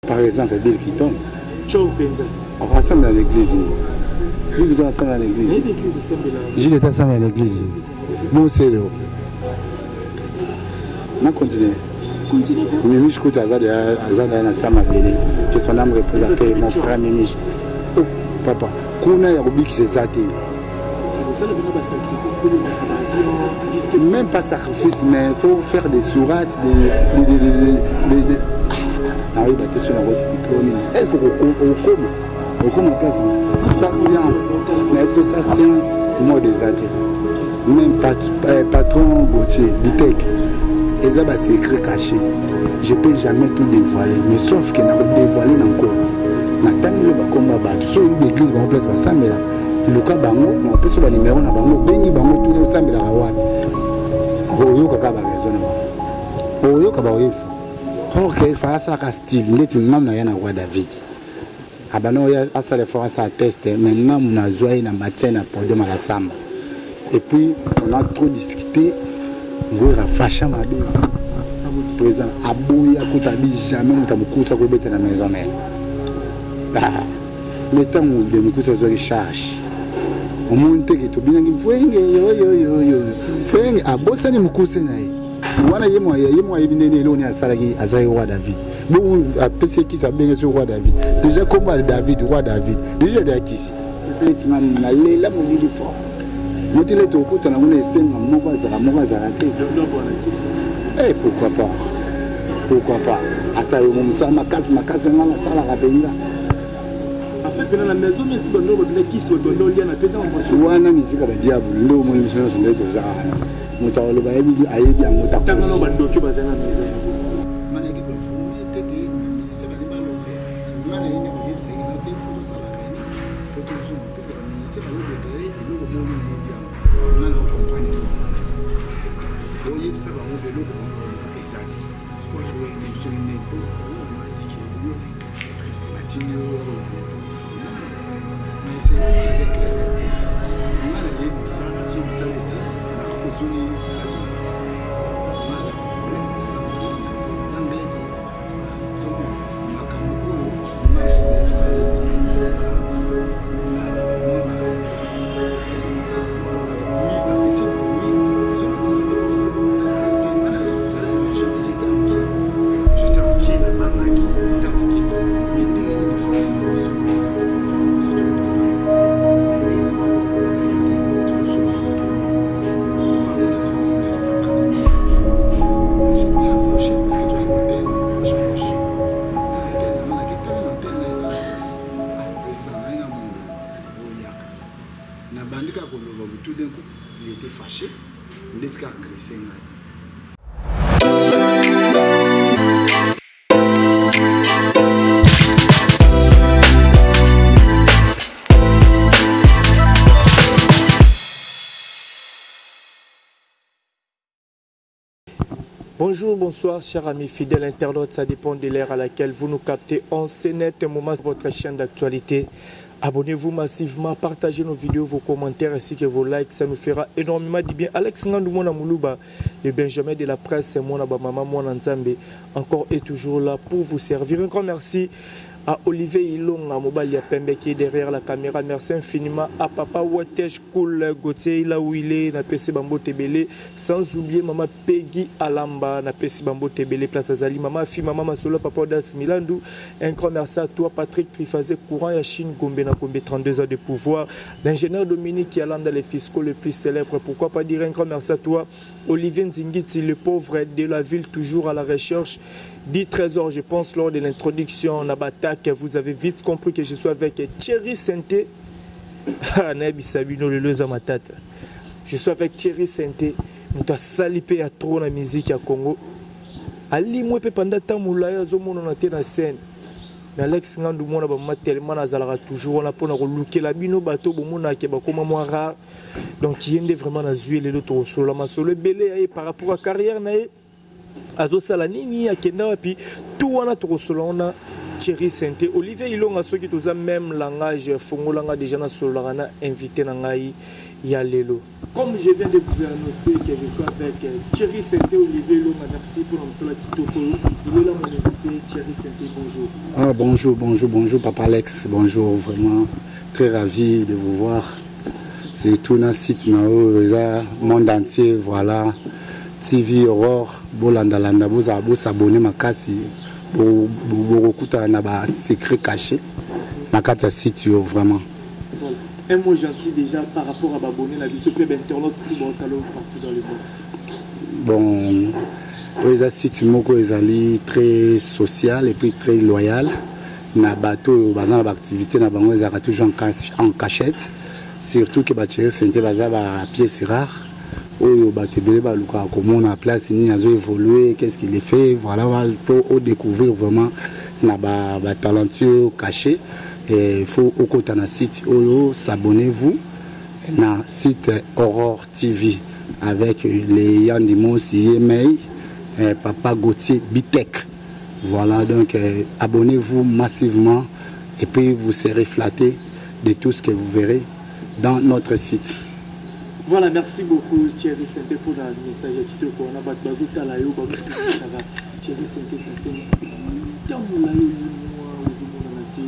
Par exemple, Bill Clinton. Tchao penza. Assemble à l'église. Bill Clinton assemble à l'église. Gilles est assemble à l'église. Bon, c'est le. Na continue. Mimiche kutu aza deja na sa mabele que son âme repose en paix mon frère Mimiche. Oh papa, kuna ya kobikisa eza te. Même pas sacrifice, mais il faut faire des sourates, des, naoyeba te soki nakosipiko nini. Est ce que okoma okoma place sa science na biso sa science mode eza te. Même patron Gauthier Bitek eza ba secret caché, je peux jamais tout dévoiler, mais sauf que nako dévoiler na nko natangeli bakomba bato. So oyebi église bango place basambelaka, luka bango, nakopesa banimero na bango, obengi bango, tuna osambelaka wapi, oyoka kaka baraison na bango, oyoka bakoyebisa. Ok, fala asalaka style ndeti ngamu na ye na roi David abana oyo asala effort, asala test, mais ngamu nazwa ye na matin na podium ala samba, et puis on a trop discuté. Ngwera fasha mabe président aboyi akuta bi jamais moto amokusa kobeta na maison mère. Mais ntango de mokusa azwaki charge, omoni teke tobinaki mfwenge yoyoyoyo fwenge, abosani mokuse na ye wana. Ye mo ayebi ndenge eloko nini asalaki. Azalaki roi David, bongo apesi ekisi, abengesi roi David. Déjà kombo ya David, roi David, déjà de akisi etinga nalela molili fort motile. Tokutana kuna, esenga moko azala, moko azala te. Eh, pourquoi pas, pourquoi pas? Ata yo mo mosala makasi makasi nga nasalaka mpenza. Wana mizika badiabulu nde omoni biso nyonso nde toza wana. Moto akoloba ayebi yango. Takosi manaki koinforme te ke bamusicien balingi balongo. Nga na ye nde koyebisa ye te, faut tosala réunion po tozonga, puisque bamusicien bazodéclare eloko moko oyebi yango. Nga na ocomprendre eloko wana te. Oyebisa bango eloko bango baloba eza te. Oyende soki nde po omadike yo oza éclaireur, batindi yo yakoloba n'importe. Mais c'est nga naza éclaireur te. Nga nayebi mosala. So mosala esili, nakozongi place nazala. Nga naza congolais, naza moto te, naza anglais te. So makambo oyo nga nayebi koyebisa yo ezali bapetite bruit. J'étais inquiet, nabangaki tasiki, mais ndenge nini force na biso ndenge na bango oloba na ye te, tozosolola na bango na transparence. Je lui ai approché parce que toyaki hotel proche proche, hotel nanga naketali na hotel na ezalaki président na ye na mona oyaka. Nabandi kaka koloba, tout d'un coup il était fâché, ndeti kaka agressé ngai. Bonjour, bonsoir, chers amis fidèles internautes. Ça dépend de l'heure à laquelle vous nous captez. En ce net moment, votre chaîne d'actualité. Abonnez-vous massivement, partagez nos vidéos, vos commentaires ainsi que vos likes. Ça nous fera énormément du bien. Alex Ngandou Mona Moulouba, le Benjamin de la presse, Mona Bamama, Mona Nzambe, encore et toujours là pour vous servir. Un grand merci à Olivier Ilonga, Mobali Pembe qui est derrière la caméra. Merci infiniment à Papa Watej Koul Gauthier, là où il est, na PC Bambo Tebele. Sans oublier Maman Peggy Alamba, na PC Bambo Tebele, place Azali. Maman Fi, Maman Masolo, Papa Odas Milandou. Un grand merci à toi, Patrick Trifazé, courant Yachine Gombe, na Gombe, 32 ans de pouvoir. L'ingénieur Dominique Yalanda, les fiscaux les plus célèbres. Pourquoi pas dire un grand merci à toi, Olivier Nzingiti, le pauvre de la ville, toujours à la recherche du trésor. Je pense lors de l'introduction en attaque, vous avez vite compris que je suis avec Thierry Sainté. Je suis avec Thierry Sainté. Moto asali mpe ya trop na musique ya Congo. Alimwe mpe pendant temps molai, azomonana te na scène. Mais Alex Ngandu mona bamama tellement nazalaka toujours wana mpona kolukela bino bato bomonake bakoma mwa rare. Donc ye nde vraiment nazwi lelo, tokosolola masolo ebele ya ye par rapport à carrière na ye, azosala nini, akenda wapi, tout wana tokosolola wana. Thierry Sainté, Olivier Ilonga, soki toza même langage, fongolanga déjà nasololaka na invité na ngai ya lelo. Comme je viens de vous annoncer que je suis avec Thierry Sente Olivier Longa, merci pour la Kitoko. Il est là mon invité, Thierry Sente, bonjour. Ah, bonjour, bonjour, bonjour Papa Alex, bonjour, vraiment très ravi de vous voir. Surtout dans le site, dans monde entier, voilà. TV Aurore, Bolanda Landa, vous s'abonner makasi, bokokutana na ba secret caché na kati ya site yo vraiment. Voilà. Un mot gentil déjà par rapport à abonné na biso mpe bainternaute tout baotalo partout dans le monde. Bon, oyo eza site moko ezali très social et puis très loyal na bato oyo baza na baactivité na bango, ezalaka toujours en cachette, surtout ke bathierry Sente baza bapièce rare oyo bato ebele balukaka komona place nini azo évoluer, qu'est-ce qu'il fait, voilà, po odécouvrir vraiment na batalentueux caché. Il faut okota na site oyo, s'abonnez-vous na site Aurore TV avec les Yandimos Yemei, Papa Gauthier Bitek. Voilà, donc abonnez-vous massivement et puis vous serez flattés de tout ce que vous verrez dans notre site. Voilà, merci beaucoup Thierry Sente pour le message à Kitoko. On a battu Bazotala yo, Bazotala Thierry Sente, ça fait tambola yo moi ozomonana te.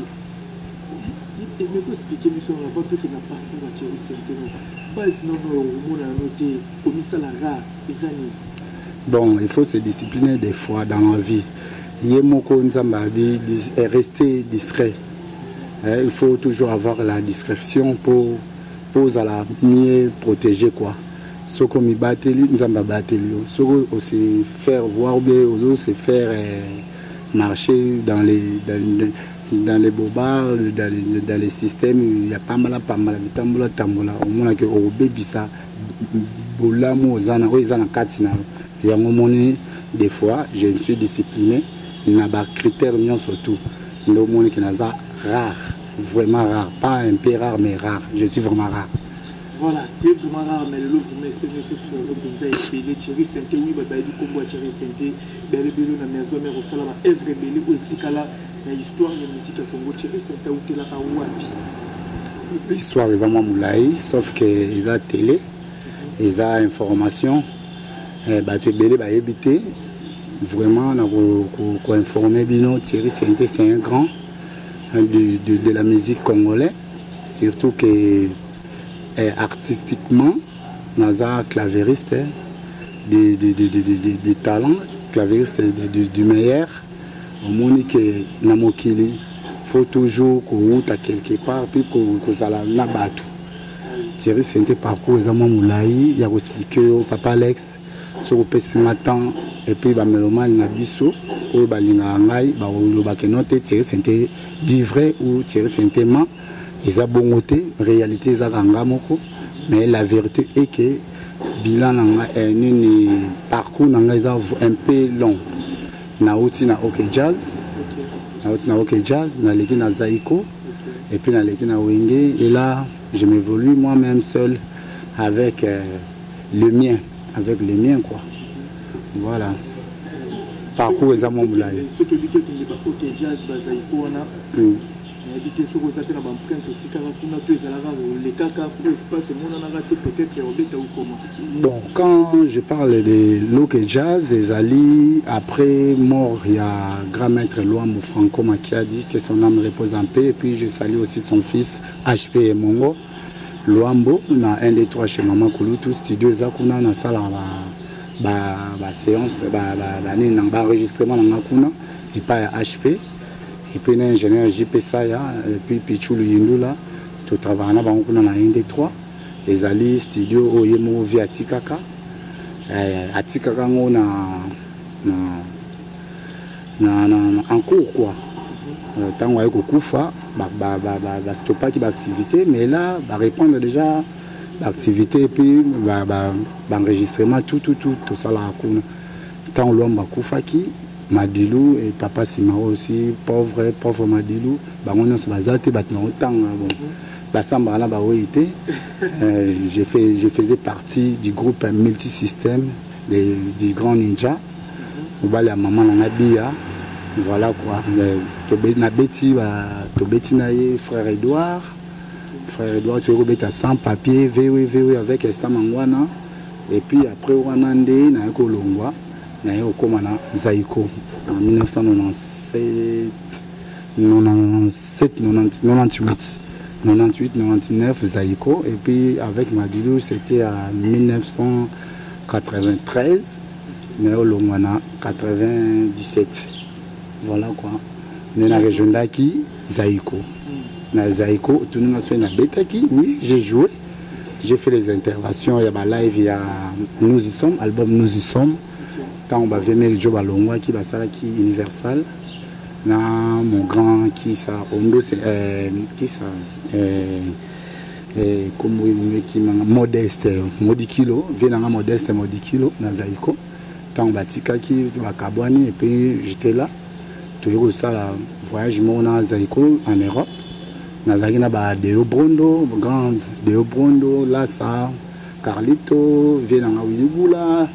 Emeko expliquer biso na va toke na parcours ya Thierry Sente no. Base nono omonana no te, komisala rare eza nini? Bon, il faut se discipliner des fois dans la vie. Ye moko Nzambe abi rester discret. Il faut toujours avoir la discrétion pour ozala mieux protégé quoi. Soki omibateli, Nzambe abateli yo. Soki ose faire voir ou bien ozo se faire marcher dans les bobards, dans les systèmes, il y a pas mal pas mal bitambola tambola, omonaki okobebisa bolamu oza na oyo eza na kati na yo. Yango omoni, des fois je me suis discipliné na bacritère nyonso tout nde omoniki naza rare, vraiment rare, pas un peu rare mais rare, je suis vraiment rare. Voilà, tu es vraiment rare, mais lelo vraiment esengi tosolo mpenza ebele. Thierry Sente, oui, bato bayebi nkombo ya Thierry Sente, bayebi belo na maison mare, osala baœuvre ebele oyo etikala na histoire ya musique ya Congo. Thierry Sente autelaka wapi? Histoire eza mwa molai, sauf que eza télé, eza information, bato ebele bayebi te. Vraiment na koinforme bino, Thierry Sente, c'est un grand de la musique congolais, surtout que artistiquement naza clavériste de talent, clavériste du meilleur. Omoni ke na mokili faut toujours kouta quelque part puis kozala na bato. Thierry Sente, parcours eza mwa molai ya koexpliquer yo, Papa Alex. Soki opesinga temps et puis bamélomane na biso oyo balingaka ngai bakolobaka no te, Thierry Sente dit vrai ou Thierry Sente ment, eza bongo te. Réalité ezaka nga moko, mais la vérité est que bilan na nga nini, parcours na ngai eza un peu long. Nauti na OK Jazz, nauti na OK Jazz, naleki na Zaiko et puis naleki na Wenge et là je m'évolue moi-même seul avec le mien, avec le mien quoi. Voilà, parcours eza mwa molai. Soki oyebi tokende ba OK Jazz, bazaiko wana, nayebi te soki oza te na baempreinte otikaka kuna to ezalaka olekaka po espace emonanaka te, peut-être obeta okoma. Bon, quand je parle de l'OK Jazz, ezali après mort ya grand maître Luambo Franco Makiadi, que son âme repose en paix, et puis je salue aussi son fils HP Emongo Luambo na 1 2 3 chez Mama Kulutu, studio eza kuna, nasalaka ba séance, banini na baenregistrement na nga kuna epai ya HP et puis na ingénieur JP Saya et puis Pichulu Yindula, totravailla na bango kuna na 1 2 3. Ezali studio oyo ye moko vi atikaka, atikaka yango na en cours quoi. Ntango aye kokufa, bastopaki baactivité, mais là barépondre déjà baactivité et puis baenregistrement, tout tout tout tosalaka kuna. Ntango Lwambo akufaki, Madilu et Papa Simaro aussi, pauvre pauvre Madilu, bango nyonso baza te, bato na otanga, bon, basambaka na bawei te. Je faisais partie du groupe multisystème du grand ninja, mobali ya mama na nga Bia, voilà quoi. Nabeti, tobeti na ye frère Edouard. Frère Edouard toyei kobeta sans papier vewe vewe avec Samangwana. Et puis après wana nde naye kolongwa, naye kokóma na Zaiko en 1997, 97, 90, 98, 98, 99 Zaiko. Et puis avec Madilu, c'était à 1993, mais olongwa na 97. Voilà quoi, nde na rejoindaki Zaiko. Na Zaiko, toninga soki nabetaki, oui, j'ai joué, j'ai fait les interventions ya balive ya Nous y sommes, album Nous y sommes. Ntango bavemeli jo balongwaki, basalaki Universal na mon grand Kisa Ondo, Kisa, kombo ekimanga, Modeste Modikilo, vie nanga Modeste Modikilo na Zaiko. Ntango batikaki, bakabwani, et puis j'étais là, toyei kosala voyage moko na Zaiko en Europe. Nazalaki na badeo Brondo, grand Deo Brondo, Lasa, Carlito, vie nanga Willy Bula,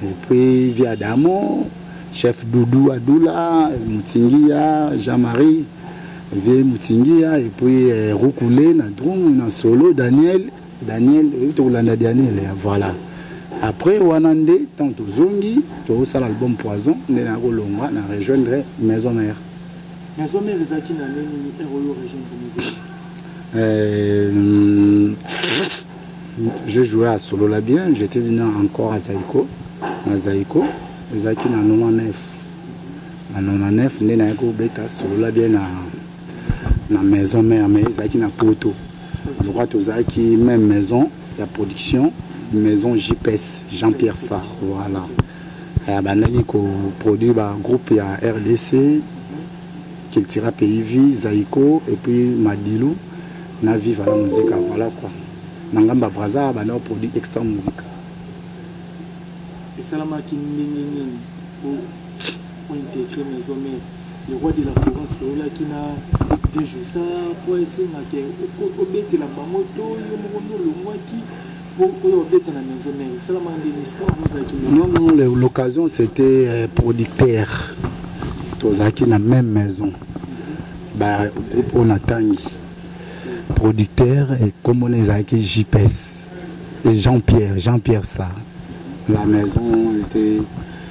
et puis vie Adamo, chef Doudou Adoula Mutingia, Jean-Marie vie Mutingia, et puis Roukoulé na drum na solo, Daniel, Daniel tokolanda Daniel. Voilà, après wana nde ntango tozongi, tozosala album Poison, nde nakolongwa na rejoindre Maison Mère. Maison Mère ezalaki na nini ere oyo rejoindre Maison? Je jouais à Solola bien, j'étais encore à Zaiko. Na Zaiko, ezalaki na 99. Na 99 nde nayaki kobeta Solola bien na Maison Mère, mais ezalaki na Poto. Je crois tozalaki même maison ya production, maison JPS, Jean-Pierre Sarr, voilà. Abandaki koproduire bagroupe ya RDC, Cultura Pays Vie, Zaiko et puis Madilu na Viva la Musique, voilà quoi. Na ngambo ya Braza, banda produit Extra Musique. Esalamaki ndenge nini ointégrer Maison Mère? Le roi de la forêt asololaki na Dejosa po esengaka obetela bango, to yo moko nde olongwaki po oyo obeta na Maison Mère? Esalamaka ndenge histoire ozalaki? Non, non, l'occasion, c'était producteur. Tozalaki na même maison, bagroupe oyo natangi, producteur ekomona ezalaki JPS et Jean-Pierre, Jean-Pierre Sarr. La maison était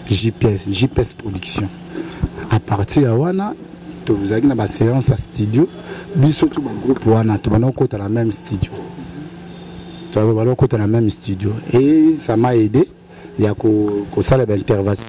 JPS, JPS Production. À partir ya wana, tozalaki na baséance ya studio, biso to bagroupe wana tobanda kokota na même studio, tobanda kokota na même studio, et ça m'a aidé ya kosala baintervention.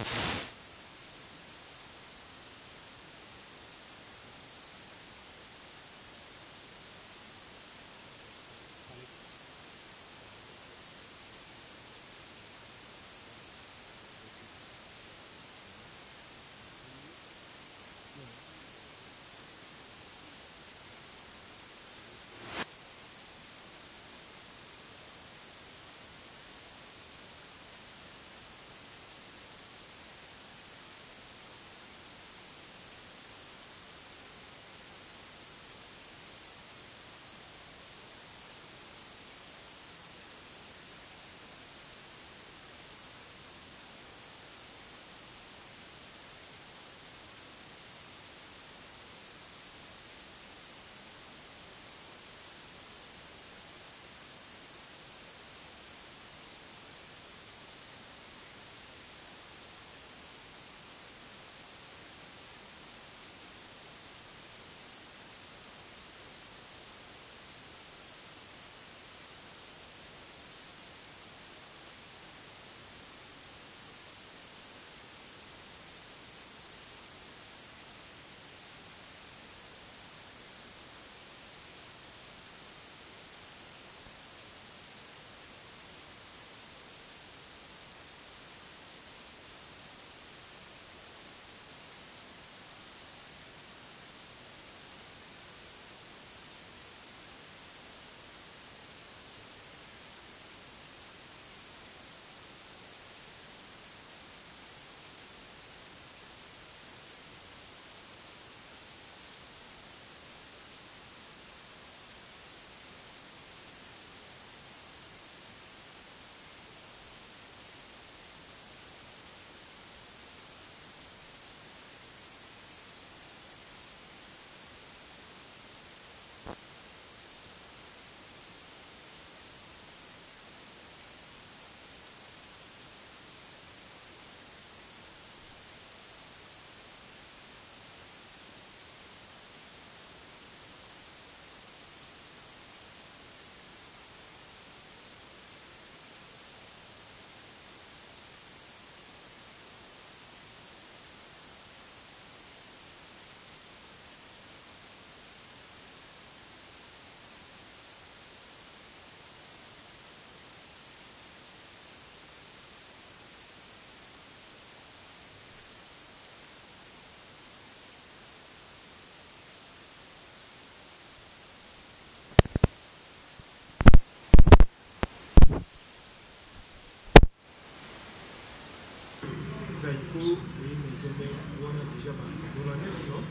Sikoyo oye maison mère wana déjà ba 99, non?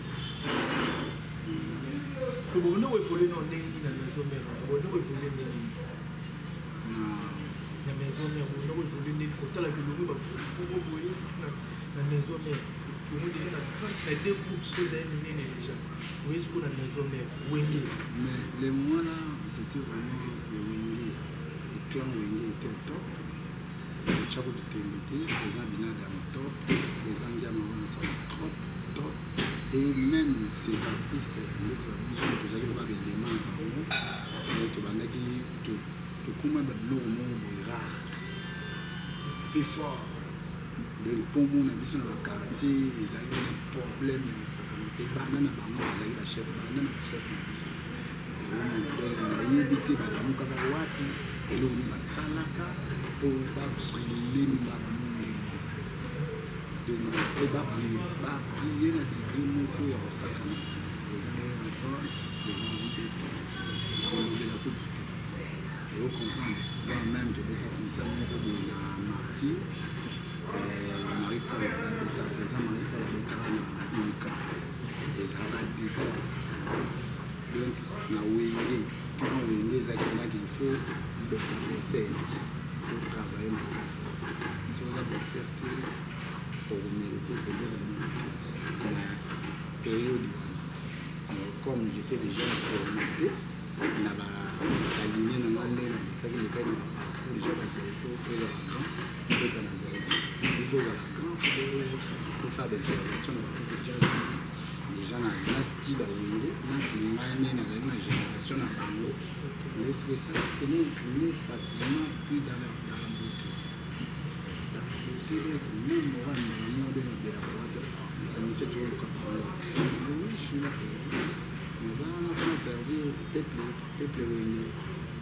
Parce que bobanda koévolue no ndenge nini na maison mère? Bobanda koévolue ndenge nini na maison mère? Bobanda koévolue ndenge kotalaka elongo bagroupe moko boye susu na maison mère? Yango déjà na 30 na deux groupes mpo ezali minene déjà, oye sikoyo na maison mère Wenge. Mais les moments là, c'était vraiment le Wenge, le clan Wenge était au top. Otya kutu tembe te, président Binadam top, président Ngiama wana sala trop top. Et même ces artistes ndeti babiso tozalaki loka belema na bango, tobandaki tokóma babiloko moko boye rare puis fort. Donc mpo mona biso na baquartier ezalaki na problème ya kosakana te. Banda na bango bazalaki bachef, banda na bachef na biso. Donc nayebi te balamukaka wapi, eloko nini basalaka mpo babrille mbala monene mpe babrille na degré moko ya kosakana te. Eza Werrason, eza JB, ya kolobela kutu te. Ocomprendre, eza même tobeta concert moko boye na Martyr, Marie Paul abeta, président Marie Paul abetaka na Imka, ezalaka deka ya kosakana te. Donc na Wenge, clan Wenge ezalaki mpendaki il faut bosser, il faut travailler makasi. Soki oza bosser te, okomérite eloko moko te na période wana. Comme j'étais déjà surmonté na baligne na nga, nde nalekaki lekaki na baparcours déjà, bazali po faut ozala grand, obeta na Zaïdi, il faut ozala grand po osala baintervention na bato jazz déjà na style ya Wenge. Naki ngai nde nazali na génération na bango, mais soki esalaki te imprimer facilement, puis dans la beauté, dans la beauté. Donc même moral mbala moko de la fois te émission toluka bango. Oui, je suis là pour naza wana mpona servir peuple, peuple Wenge.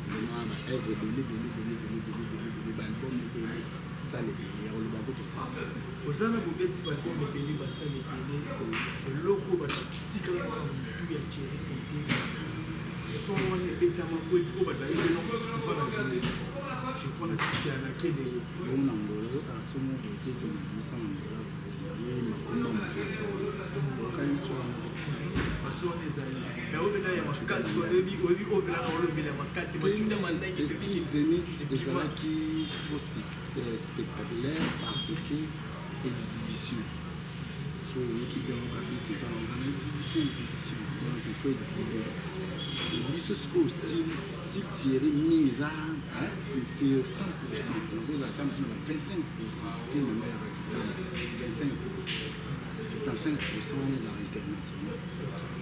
Vraiment baœuvre ebele ebele ebele ebele ebele ebele ebele, baalbum ebele, sale ebele ya koloba kutu te. Oza na bobeti baalbum ebele, basale ebele. Eloko bato batikala kaka motu ya Thierry Sente, son wana ebetama oyo bato bayebi eloko souvent na Zénith, je crois na disque ya Nakelele. Bongo na Ngola oyokaka so moko te, to na bimisa na Ngola ye makomba motu okani histoire moko. Baso wana ezali mais oyo mpena ya makasi, oyebi oyebi oyo mpena na olobela ya makasi matunda mandangi. Style Zénith ezalaki trop spectaculaire parce que exhibition. So oyoki bien, oyoka bite twana exhibition, exhibition. Donc il faut exhiber biso. Sikoyo style Thierry mingi eza sur 100, nakozala ata mosu na 25 style na ngai ya bakitana, 25, 75 wana ezala international.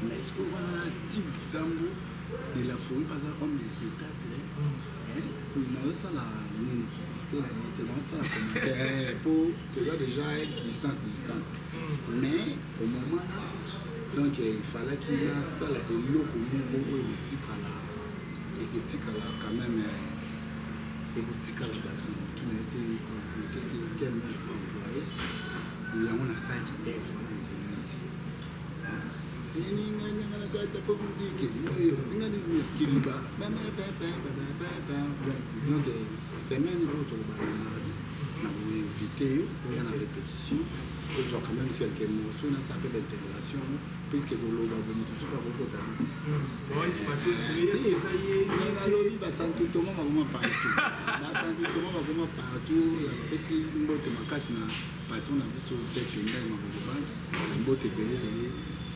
Mais sikoyo wana na style kitambo de la forêt, baza homme de spectacle. Nazosala nini, publicité na ye te, nazosala commentaire po toza déjà distance distance. Mais au moment là, donc il fallaki nasala eloko moko oyo ekotikala, ekotikala quand même, ekotikala bato na motu na ye te te te. Quel mot je peux employer? Yango nasalaki œuvre wana Zénith, eninganyanganakata po budike oyo tingani kiliba. Donc semaine oyo tokobala mardi, na koinvite yo oya na répétition, ozwa quand même quelques morceaux, nasala mpe baintégration, puisque koloba boye moto mosusu akokota Biti. Nalobi basantu toma bakoma partout, basantu toma bakoma partout. Apesi mbote makasi na patron na biso te Tendai Maboko Banke, mbote ebele ebele,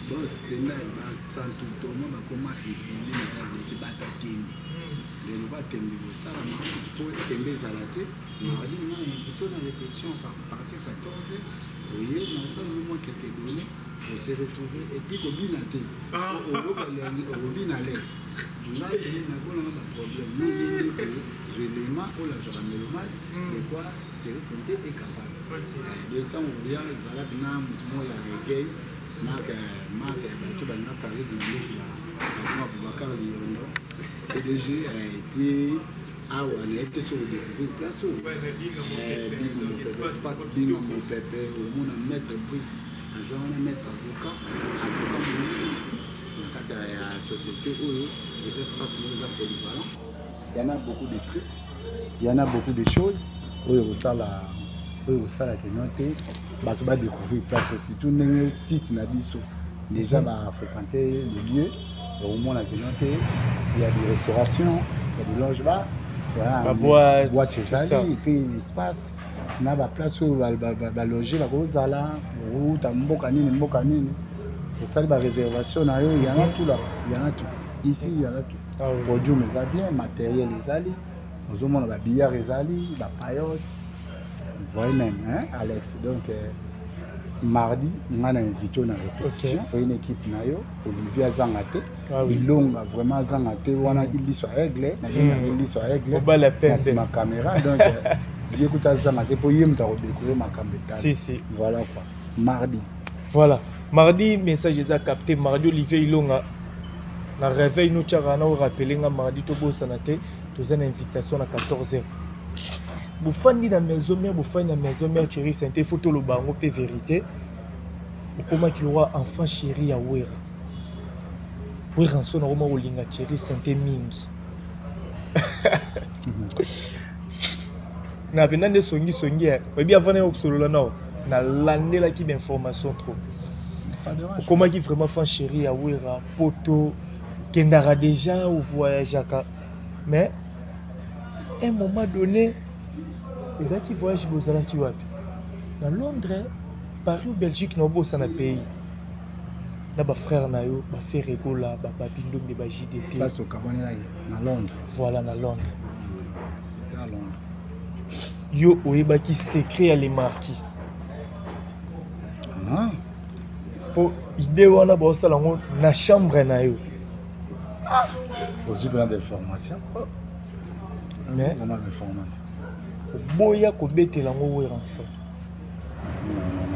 boss Tendai. Basantu toma bakoma ebele na RDC, bato atembe lelo, batembe kosalama po tembe ezala te. Mardi nga na invité na répétition à partir 14, oye na osala mwa quelques données, on s'est retrouvé et puis kobina te, oyoka elengi, okobina alex. Ngai nakonanga baproblème, yo ndenge kozwa elema oyo azwaka mélomane de quoi Thierry Sente est capable de. Ntango oya ezala bina motu moko ya reggae, marke marke ya bato balinga charisme ndeti bakoma Boubacar Liondo PDG. Et puis awa nayebi te soki odécouvrir place oyo Bingo Mopepe, espace Bingo Mopepe, omona maître Brice aza wana, maître avocat, avocat monene na kati ya société oyo. Eza espace moko eza polyvalent. Il y en a beaucoup de trucs, il y en a beaucoup de choses oyo kosala, oyo kosala keno te. Bato badécouvrir place, surtout ndenge site na biso déjà bafréquente le lieu, okomona keno te, il y a des restaurations, il y a des loges bar, Ba boîte, boîte tout ça. Ezali, et puis l'espace na baplace oyo baloge bakozala, outa mboka nini, mboka nini, osali baréservation na yo, yana tout là, yana tout ici, yana tout. Ah oui. Podium eza bien, matériel ezali, ozomona babillard ezali, bapaillotes, voyez même, hein, Alex. Donc mardi nga na invité na répétition. Oye na équipe na yo, Olivier azanga te. Ah oui. Ilonga vraiment azanga te wana, iliso aigle, nabengaka iliso aigle. Mobali ya na pembe. Nsima caméra, donc ye kuta azanga te mpo ye moto akodécouvrir makambo etali. Si, si. Voilà quoi, mardi. Voilà, mardi, message eza capté. Mardi, Olivier Ilonga na réveil notiaka na orappeler nga mardi, tobosana te, toza na invitation na 14 heures. Bofandi na maison mère, bofandi na maison mère. Thierry Synthé, faut toloba yango mpe vérité, okomaki lokwa enfant chéri ya Wera. Werrason akoma kolinga Thierry Synthé mingi na mpenza nde songisongi. Oyebi, avant naye kosolola nao, nalandelaki bainformation trop. Ça dérange. Okomaki vraiment fan chéri ya Wera. Poto okendaka déjà, ovoyageaka, mais un moment donné ezalaki voyage, bozalaki wapi? Na Londres, Paris ou Belgique, na obosana pays, na bafrère na yo, baFerre Gola, babindombe, ba JDT. Place tokabwanelaki na Londres. Voilà, na Londres. C'était à Londres. Yo oyebaki secret ya le marquis? Ah. Mpo idée wana baosala yango na chambre na yo. Ozwi mpena bainformation. Mais vraiment bainformation. Oboya kobetela yango Werrason,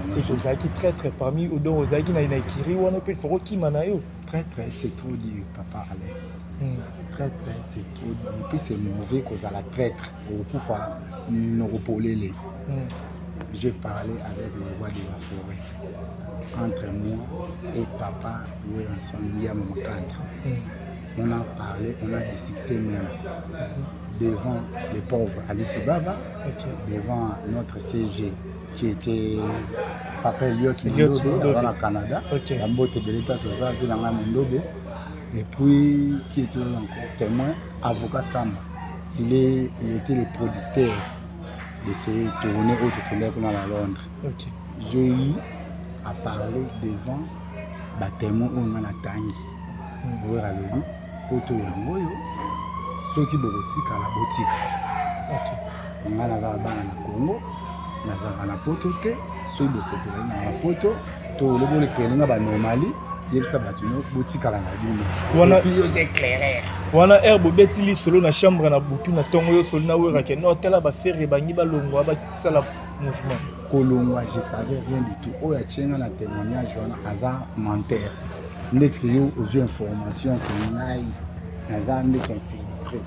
c'est que ozalaki traître parmi, donc ozalaki na ekiri wana mpe faut kokima na yo. Très très, c'est trop dire, papa Alex. Très très, c'est trop dire, et puis c'est mauvais kozala traître, okokufa nokopolele. J'ai parlé avec le roi de la forêt, entre moi et papa Werrason Ngiama Makanda. On a parlé, on a discuté même devant les pauvres Alice Baba, devant notre CG qui était papa Eliot. Eliot Mondobe. Mondobe. Avant na Canada. Bambote ebele place oza, mpe na ngai Mondobe. Et puis qui était encore témoin? Avocat Samba, il était le producteur de ces tournées oyo tokendaki kuna na Londres. J'ai eu à parler devant batémoin oyo nga natangi. Oyo alobi poto yango oyo, soki bokotikala, botikala. Nga naza na bana na Congo, nazalaka na poto te. Soki bosepelaki na poto to olobi olekelinga banormali, yebisa bato no botikala na bino. Wana- Et puis yo oza éclaireur. Wana aire bobeti lisolo na chambre na butu na ntongo, yo soli na Werake no tala baFerre bangi balongwa, basala mouvement. Kolongwa, je savais rien du tout. Oyo atienga na témoignage wana aza menteur. Ndeti ke yo ozwi information ke ngai naza ndeti infiltré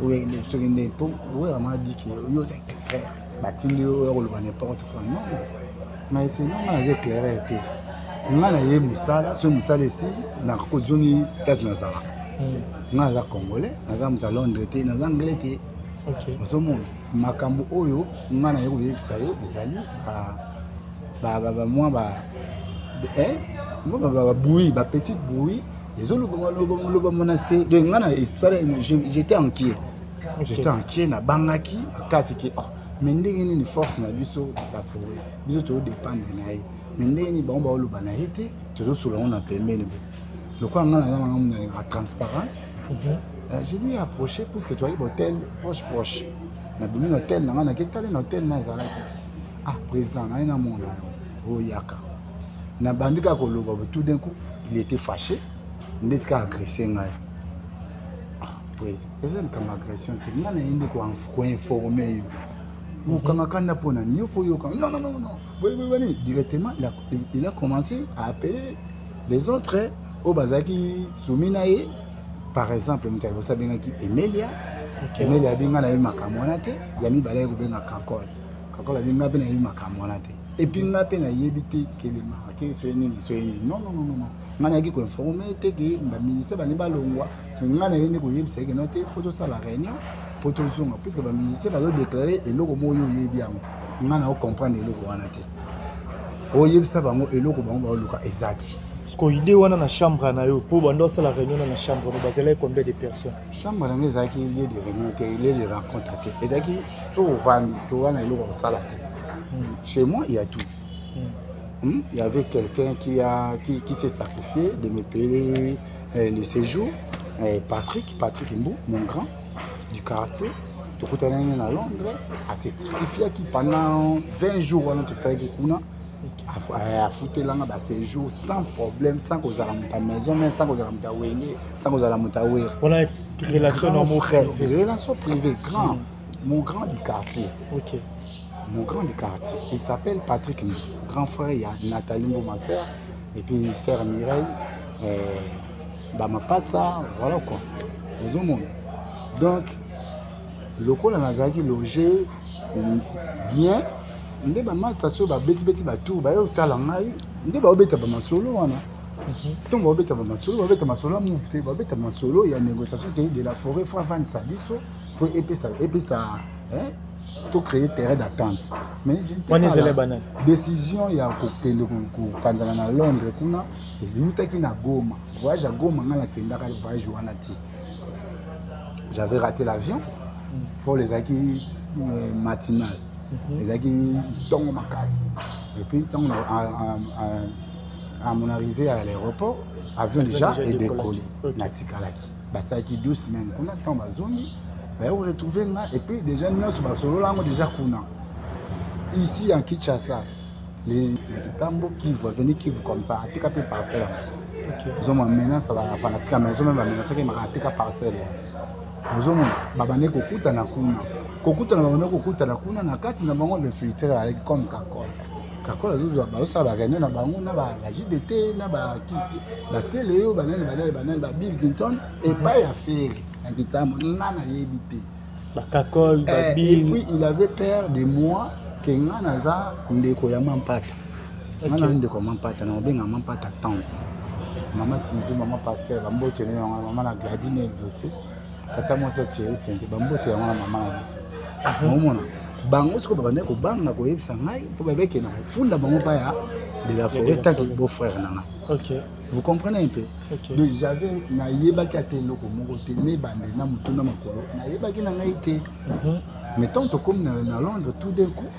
oyo, soki nde mpo oyo m'a dit ke yo oza éclaireur, batindi yo oyo koloba n'importe quoi. Non, nayebisi non, nga naza éclaireur te. Nga naye mosala, soki mosala esili, nakozongi place nazalaka. Nga naza congolais, naza moto ya Londres te, naza anglais te. Ozomona makambo oyo nga naye koyebisa yo ezali mwa babruit, bapetite bruit ezolobama na se. Donc nga na esala, j'étais inquiet. J'étais inquiet, nabangaki makasi ke oh, mais ndenge nini force na biso la forêt, biso tozodépendre na ye, mais ndenge nini bango baoloba na ye te, tozosola yango na pembeni bo. Lokola nga naza nanga nalingaka transparence, je lui ai approché puisque toyaki hôtel proche proche. Nabimi na hôtel na nga, naketali na hôtel na ezalaki, ah, président naye namona yo, oyaka. Nabandi kaka koloba, tout d'un coup il était fâché, ndeti kaka agressé ngai. Ah, président, eza likambo agression te, nga naye nde koinforme yo, okanga kanda mpo na nini? Yo faut yoka, non, non, non, non, boyeboyebani. Directement il a commencé à appeler les autres oyo bazalaki soumis na ye. Par exemple, moto ya liboso abengaki Emelia. Emelia abenga, nayebi makambo wana te. Ya mibale aye kobenga Kakol. Kakol abenga mpe, nayebi makambo wana te. Et puis nga mpe nayebi te kelemaka ke soye nini, soye nini. Non, non, non, non, nga nayaki koinforme te ke bamusicien balingi balongwa. Nga naye nde koyebisa ye ke no te, faut tosala réunion mpo tozonga, puisque bamusicien bazodéclare eloko moko, oyo oyebi yango, nga na ocomprendre eloko wana te. Oyebisa bango eloko bango baoluka eza te. Parce que idée wana na chambre na yo, mpo bando asala réunion na chambre no, bazalaki combien de personnes? Chambre na ngai ezalaki lieu de réunion te, lieu de rencontre te. Ezalaki so ovandi to wana eloko kosala te. Chez moi, il y a tout. Il y avait quelqu'un qui s'est sacrifié de me payer le séjour, Patrick Mbou, mon grand du quartier. Tokutanani na Londres, ase sacrifiaki pendant 20 jours wana tosalaki kuna, afutelanga baséjour sans problème, sans kozala moto ya maison mais sans kozala moto ya Wenge, sans kozala moto ya Wera. Wana relation Grand na mo frère, privé. Relation privée, grand, mon grand du quartier. Mon grand du quartier, il s'appelle Patrick Mbou, grand frère. Il y a Nathalie Mbou, ma sœur, et puis sœur Mireille, Bamapasa, voilà quoi, ozomona. Donc lokola nazalaki logé bien, nde bamasa soki babetibeti batour, baye otala ngai, nde baobeta bamasolo wana. Ntongo baobeta bamasolo, babeta masolo ya move te, babeta masolo ya négociation te. De la Forêt faut avandisa biso po epesa to créer terrain d'entente, mais je n'étais Wana pas ezali là. banani? Décision ya kokende kopanzana na Londres kuna ezalutaki na Goma, voyage ya Goma. Ngai nakendaka voyage wana te, j'avais raté l'avion. Vol ezalaki matinal, ezalaki ntongo makasi. Et puis ntongo à mon arrivée à l'aéroport, avion déjà déjà est décollé. Décollé. Natikalaki, basalaki 2 semaines kuna. Ntango bazongi, baye koretrouve nga, et puis déjà nyonso basolola yango déjà kuna. Ici en Kinshasa, les Kitambo, Kivu, avenue Kivu comme ça, atika mpe parcelle yango. Ozomona menace, bafanatique ya maison même bamenacaki maka atika parcelle wana. Ozomona babande kokutana kuna, kokutana, babande kokutana kuna na kati na bango. Bainfiltré alaki comme Kakol. Kakol azozwa, bazosala baréunion na bango na ba JDT na basele oyo, banani banani banani, ba Bill Clinton epai ya Ferre na Kitambo. Nga nayebi te. Bakakol. Et Babill. puis il avait peur de moi, ke nga naza ndeko ya Mampata. Nga na ndeko ya Mampata, na obenga Mampata tante, mama Sylvie, mama pasteur, bambote na yango, mama na Gladine Exaucé, tata mwasi ya Thierry Sente, bambote yango na mama na biso. Omona bango sikoyo babandaki kobanga koyebisa ngai mpo babekende kofunda bango mpa ya de la Forêt taki beau frère na nga. Vous comprenez un peu? Donc j'avais, nayebaki ata eloko moko te, nebande na motu na makolo, nayebaki na ngai te. Mais tant tokomi na Londres, tout d'un coup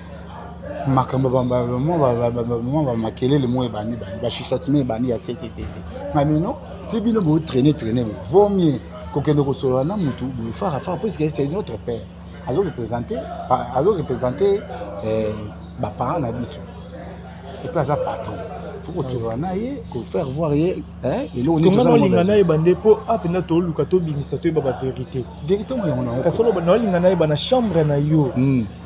makambo mwa bamakelele mo ebandi, bandi bachuchotement ebandi ya cccc. Ngai non, ti bino botraîne traîne, vaut mieux kokende kosolola na motu boye fara fara, puisque c'est notre père, azoreprésente baparent na biso, et puis aza patron, faut kosolola na ye, kofaire voir ye eloko nini Nga toza nango naolinga besoin. Nayeba nde mpo apena toluka tobimisa, toyeba bavérité. Vérité ngo yango nango. Kasi naolinga nayeba na chambre na yo,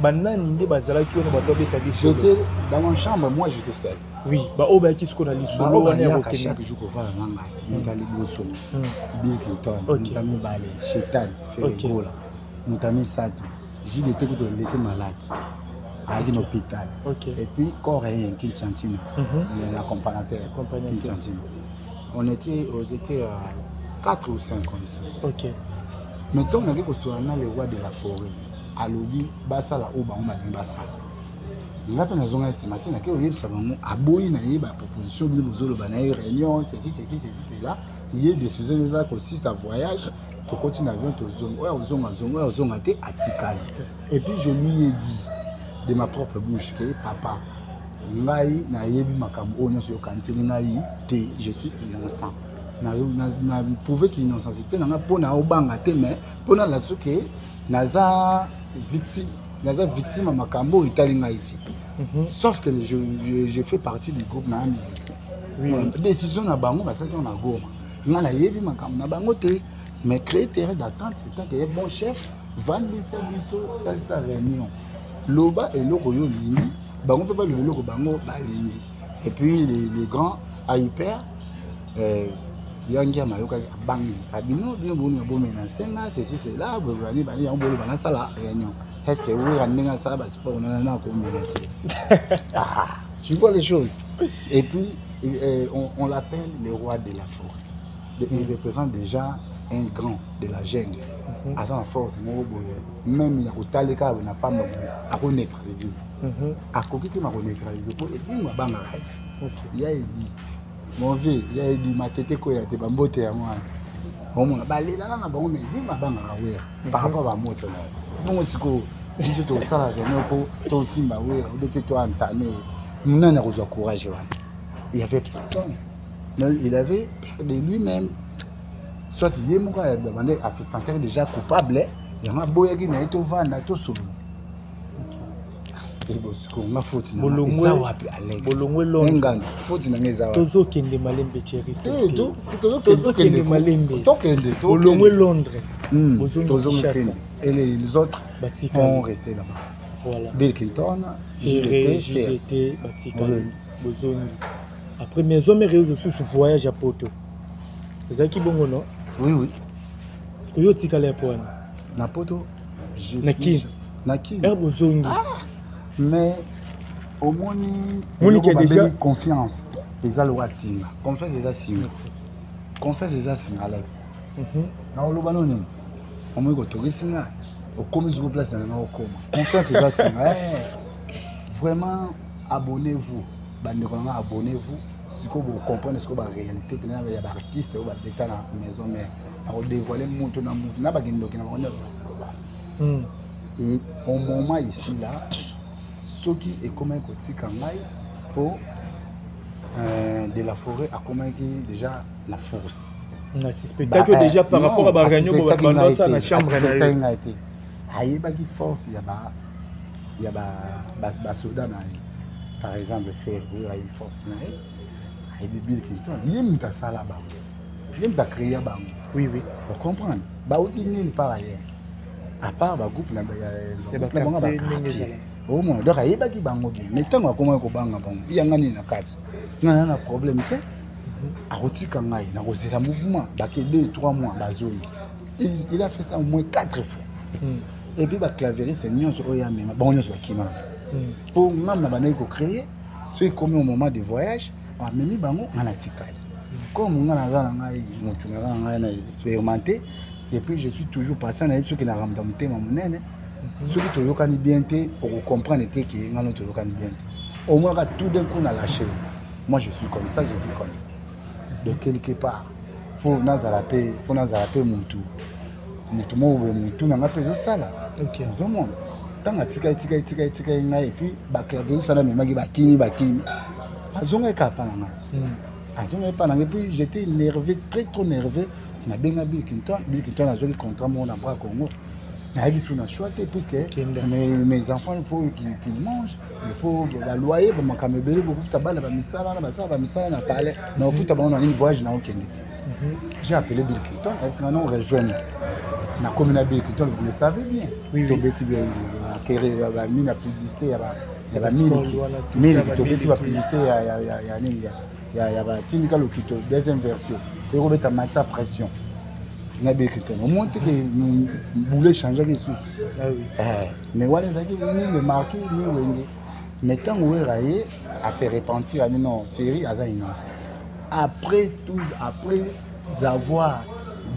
banani nde bazalaki wana bato babeta lisolo? J'étais dans ma chambre, moi j'étais seul. Oui, baoyo bayaki sikoyo na lisolo Bango wana ya bayaka kokende. Chaque jour kovanda na ngai, moto ya liboso Bill Clinton, moto ya mibale Shetan Ferre Gola, moto ya misato JDT, kutu eleki malade, ayaki na hôpital, et puis corps ye Kinshantino, l'accompagnateur. Accompagnateur. Kinshantino. On était à 4 ou 5 comme ça. Mais ntango naki kosolola na le roi de la forêt, alobi basala oyo bango balingi basala. Nga mpe nazonga nsima te, nake oyebisa bango, aboyi na ye baproposition bino bozoloba na ye, réunion ceci ceci ceci cela. Ye décision eza kosisa voyage, tokoti na avion, tozonga, oyo ozonga zonga, oyo ozonga te atikali. Et puis je lui ai dit de ma propre bouche ke papa, ngai nayebi makambo oyo nyonso yokaniseli ngai te, je suis innocent. Na prouve ki innocencité na nga mpo na obanga te, mais mpo nalakisa ke naza victime, naza victime ya makambo oyo etali ngai te, sauf que je fais partie du groupe na musicien. Décision na bango basalaki yango na Goma, nga nayebi makambo na bango te. Mais créer terrain d'entente, étant que ye bon chef, vandisa biso, salisa réunion, loba eloko oyo olingi, bango mpe baloba eloko bango balingi. Et puis les grands ahyper yangi ya mayokaki, abangi abino bino boni babomela nsenga ceci cela, bani bani yango boloba nasala réunion. Est ce que wera ndenge asala basport nana akomenace? Ah, tu vois les choses. Et puis on l'appelle le roi de la forêt. Il représente déjà un grand de la jungle. Aza na force moko boye, même ya kotaleka na pamba boye akoneutraliser. Akoki te makoneutralize mpo edingo abangaka ye. Ya edi mon vieux, ya edi matete koya te, bambote yango wana omona balelaka na bango, mais edingo abangaka Wera par rapport bamoto na ye. Bongo sikoyo biso tosala réunion mpo tosimba Wera obe te, toentame nani akozwa courage wana? Il y avait personne, mais il avait peur de lui-même, soit ye moko abande ase sentir déjà coupable, yango aboyaki na ye tovanda tosolola. Ebosiko nga faute na nga eza wapi, Alex? Bolongwe Londres. Ngando, faute na nga eza wapi? Tozokende malembe, Thierry. Tozokende malembe. Tokende. Bolongwe Londres, bozongi Kinshasa. Et les autres batikali ont resté là-bas. Voilà. Bill Clinton. Ferré, JDT batikali. Bozongi après Maison Mère, ozosusu voyage ya poto ezalaki bongo, non? Oui. Parce que yo otikali ya po wana. Na poto. Na Kini. Na Kini. Ere bozongi. Mais omoni Monike eloko déjà babengi confiance eza lokola singa. Confiance eza singa, confiance eza singa, Alex. Na oloba no nini, omoni kotokisi nga, okomi siko place na nga okoma. Confiance eza singa. Vraiment, abonnez-vous, bandeko na nga, abonnez-vous. Sikoyo bocomprendre sikoyo baréalité mpena ya baartiste oyo babeta na Maison Mère. Nakodévoile moto na moto na bakindoki na bango nyonso nakoloba. Au moment ici là, soki ekomaki kotika ngai mpo de la Forêt akomaki déjà na force. Na suspectaki yo déjà par rapport à baréunion bandosala na chambre na yo. Ngai te, ayebaki force ya ba ya basoda na ye. Par exemple Ferre oyo, ayebi force na ye, ayebi Bill Clinton, ye moto asala bango, ye moto acréa bango. Oui. Ocomprendre, bauti nini par ailleurs à part bagroupe na Ya bango, baquartier, ndenge baquartier ezala. Omona, donc ayebaki bango bien, mais ntango akomaki kobanga bango, yanga nini na kati nga na problème te, akotika ngai nakozela mouvement bake 2 3 mois, bazongi. Il a fait ça au moins 4 fois. Et puis baclaviériste nyonso oyo amema, bango nyonso bakima mpo ngam na bandaki kocréer. Soki ekomi au moment de voyage, amemi bango, nga natikali. Comme nga naza na ngai motu, naza na ngai na expérimenté et puis je suis toujours patient, nayebi soki nakamata motema monene. Soki toyokani bien te, okocomprendre te ke nga no toyokani bien te. Omonaka tout d'un coup na lâché. Moi je suis comme ça, je vis comme ça. Donc quelque part faut nazala mpe, faut nazala mpe mutu, mutu moko boye, mutu na nga mpe ezosala. Ozomona, ntango atikali tikali tikali tikali ngai, et puis baclavier sana amemaki, bakimi bakimi, azongaki kaka mpa na ngai, azongaki mpa na ngai. Puis j'étais énervé, très trop nerveux. Nabenga Bill Clinton. Bill Clinton azwaki contrat moko na Bras Congo, nayaki su na choix te, puisque mes enfants, il faut qu'ils mangent, il faut baloyer, bamakambo ebele, bokofuta bana bamisala na basala bamisala na palais, na ofuta bango na nini? Voyage na okende te. J'ai appelé Bill Clinton, ayebisanga non, rejoigne. Nakomi na Bill Clinton, vous le savez bien. Oui. Tobeti akere bamini ya publicité ya bamiliki miliki, tobeti bapublicité ya nini, ya batindika lokito deuxième version, toyei kobeta matisa pression na Bill Clinton. Omoni te ke boule echangeaki lisusu? Mais wana ezalaki ni le marquis ni Wenge. Mais ntango Wera ye ase repentir, abi non, Thierry aza innocent. Après tout, après avoir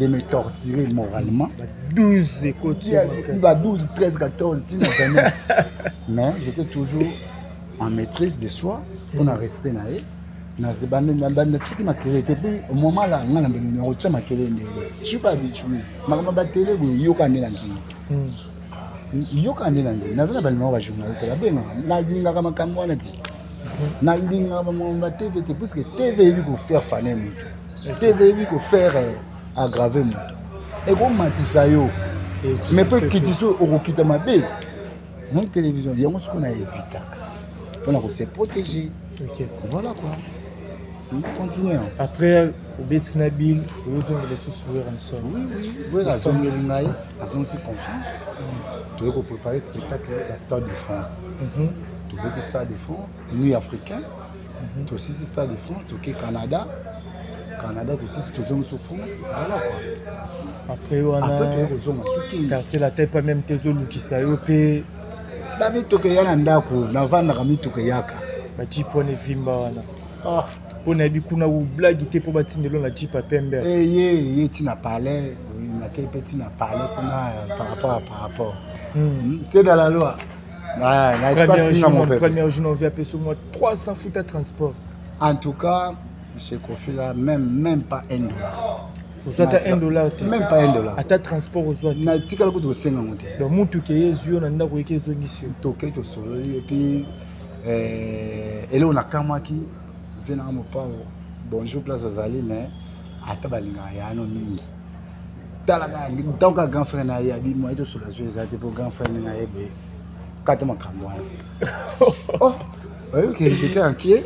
de me torturer moralement. 12 ekoti. Ba 12, 13, 14, ntina 29, mais j'étais toujours en maîtrise de soi mpona respect na ye. Natiaki makelele te. Mpe au moment là, nga na nakotia makelele ndenge je suis pas habitué makambo batele boye. Yoka nde na ndimi, yoka nde na ndimi. Naza na balimako, bajournaliste babengaka, nalingaka makambo wana ti nalingaka makambo ba TV te, puisque TV eyebi kofaire faner moto, TV eyebi kofaire aggraver moto, ekomatisa yo mais mpo ekitisa oyo okokita mabe na télévision. Yango sikoyo na évitaka mpona kose protéger. Voilà quoi, continue. Après obeti na Bill, ozongela lisusu Werrason? Oui, Wera azongeli ngai, azongisi confiance. Toyei kopréparer spectacle ya Stade de France. Tobeti Stade de France, Nuit africain. Tosisi Stade de France, toke Canada. Canada tosisi, tozongi so France. Voilà quoi. Après wana? Après toyei kozonga soki Quartier Latin pa même te, ezolukisa yo mpe. Bamituka eya na ndako navandaka, mituka eyaka. Bajeep wana evimba wana mpo nayebi kuna blague te, mpo batindelo na jeep ya pembe. Ye ntina palais, nakei mpe ntina palais kuna par rapport à par rapport. C'est dans la loi. Premier jour na apesi mwa 300 futa transport. En tout cas, chez Kofi là, même pas 1 dollar. Ozwa ata 1 dollar te? Même pas 1 dollar. Ata transport ozwa te? Natikala kutu kosenga yango te. Donc mutuka ye ezwi yo na ndako, eke ezongisi yo? Toke, tosololi, et puis eloko nakamwaki, mpe nanga mopao, bonjour, place ozali, mais ata balingaka yano mingi. Talaka ntango kaka grand frère na ye abi moye tosola zwi eza te, mpo grand frère ndenge aye boye kata makambo wana. Oh, oyoki que j'étais inquiet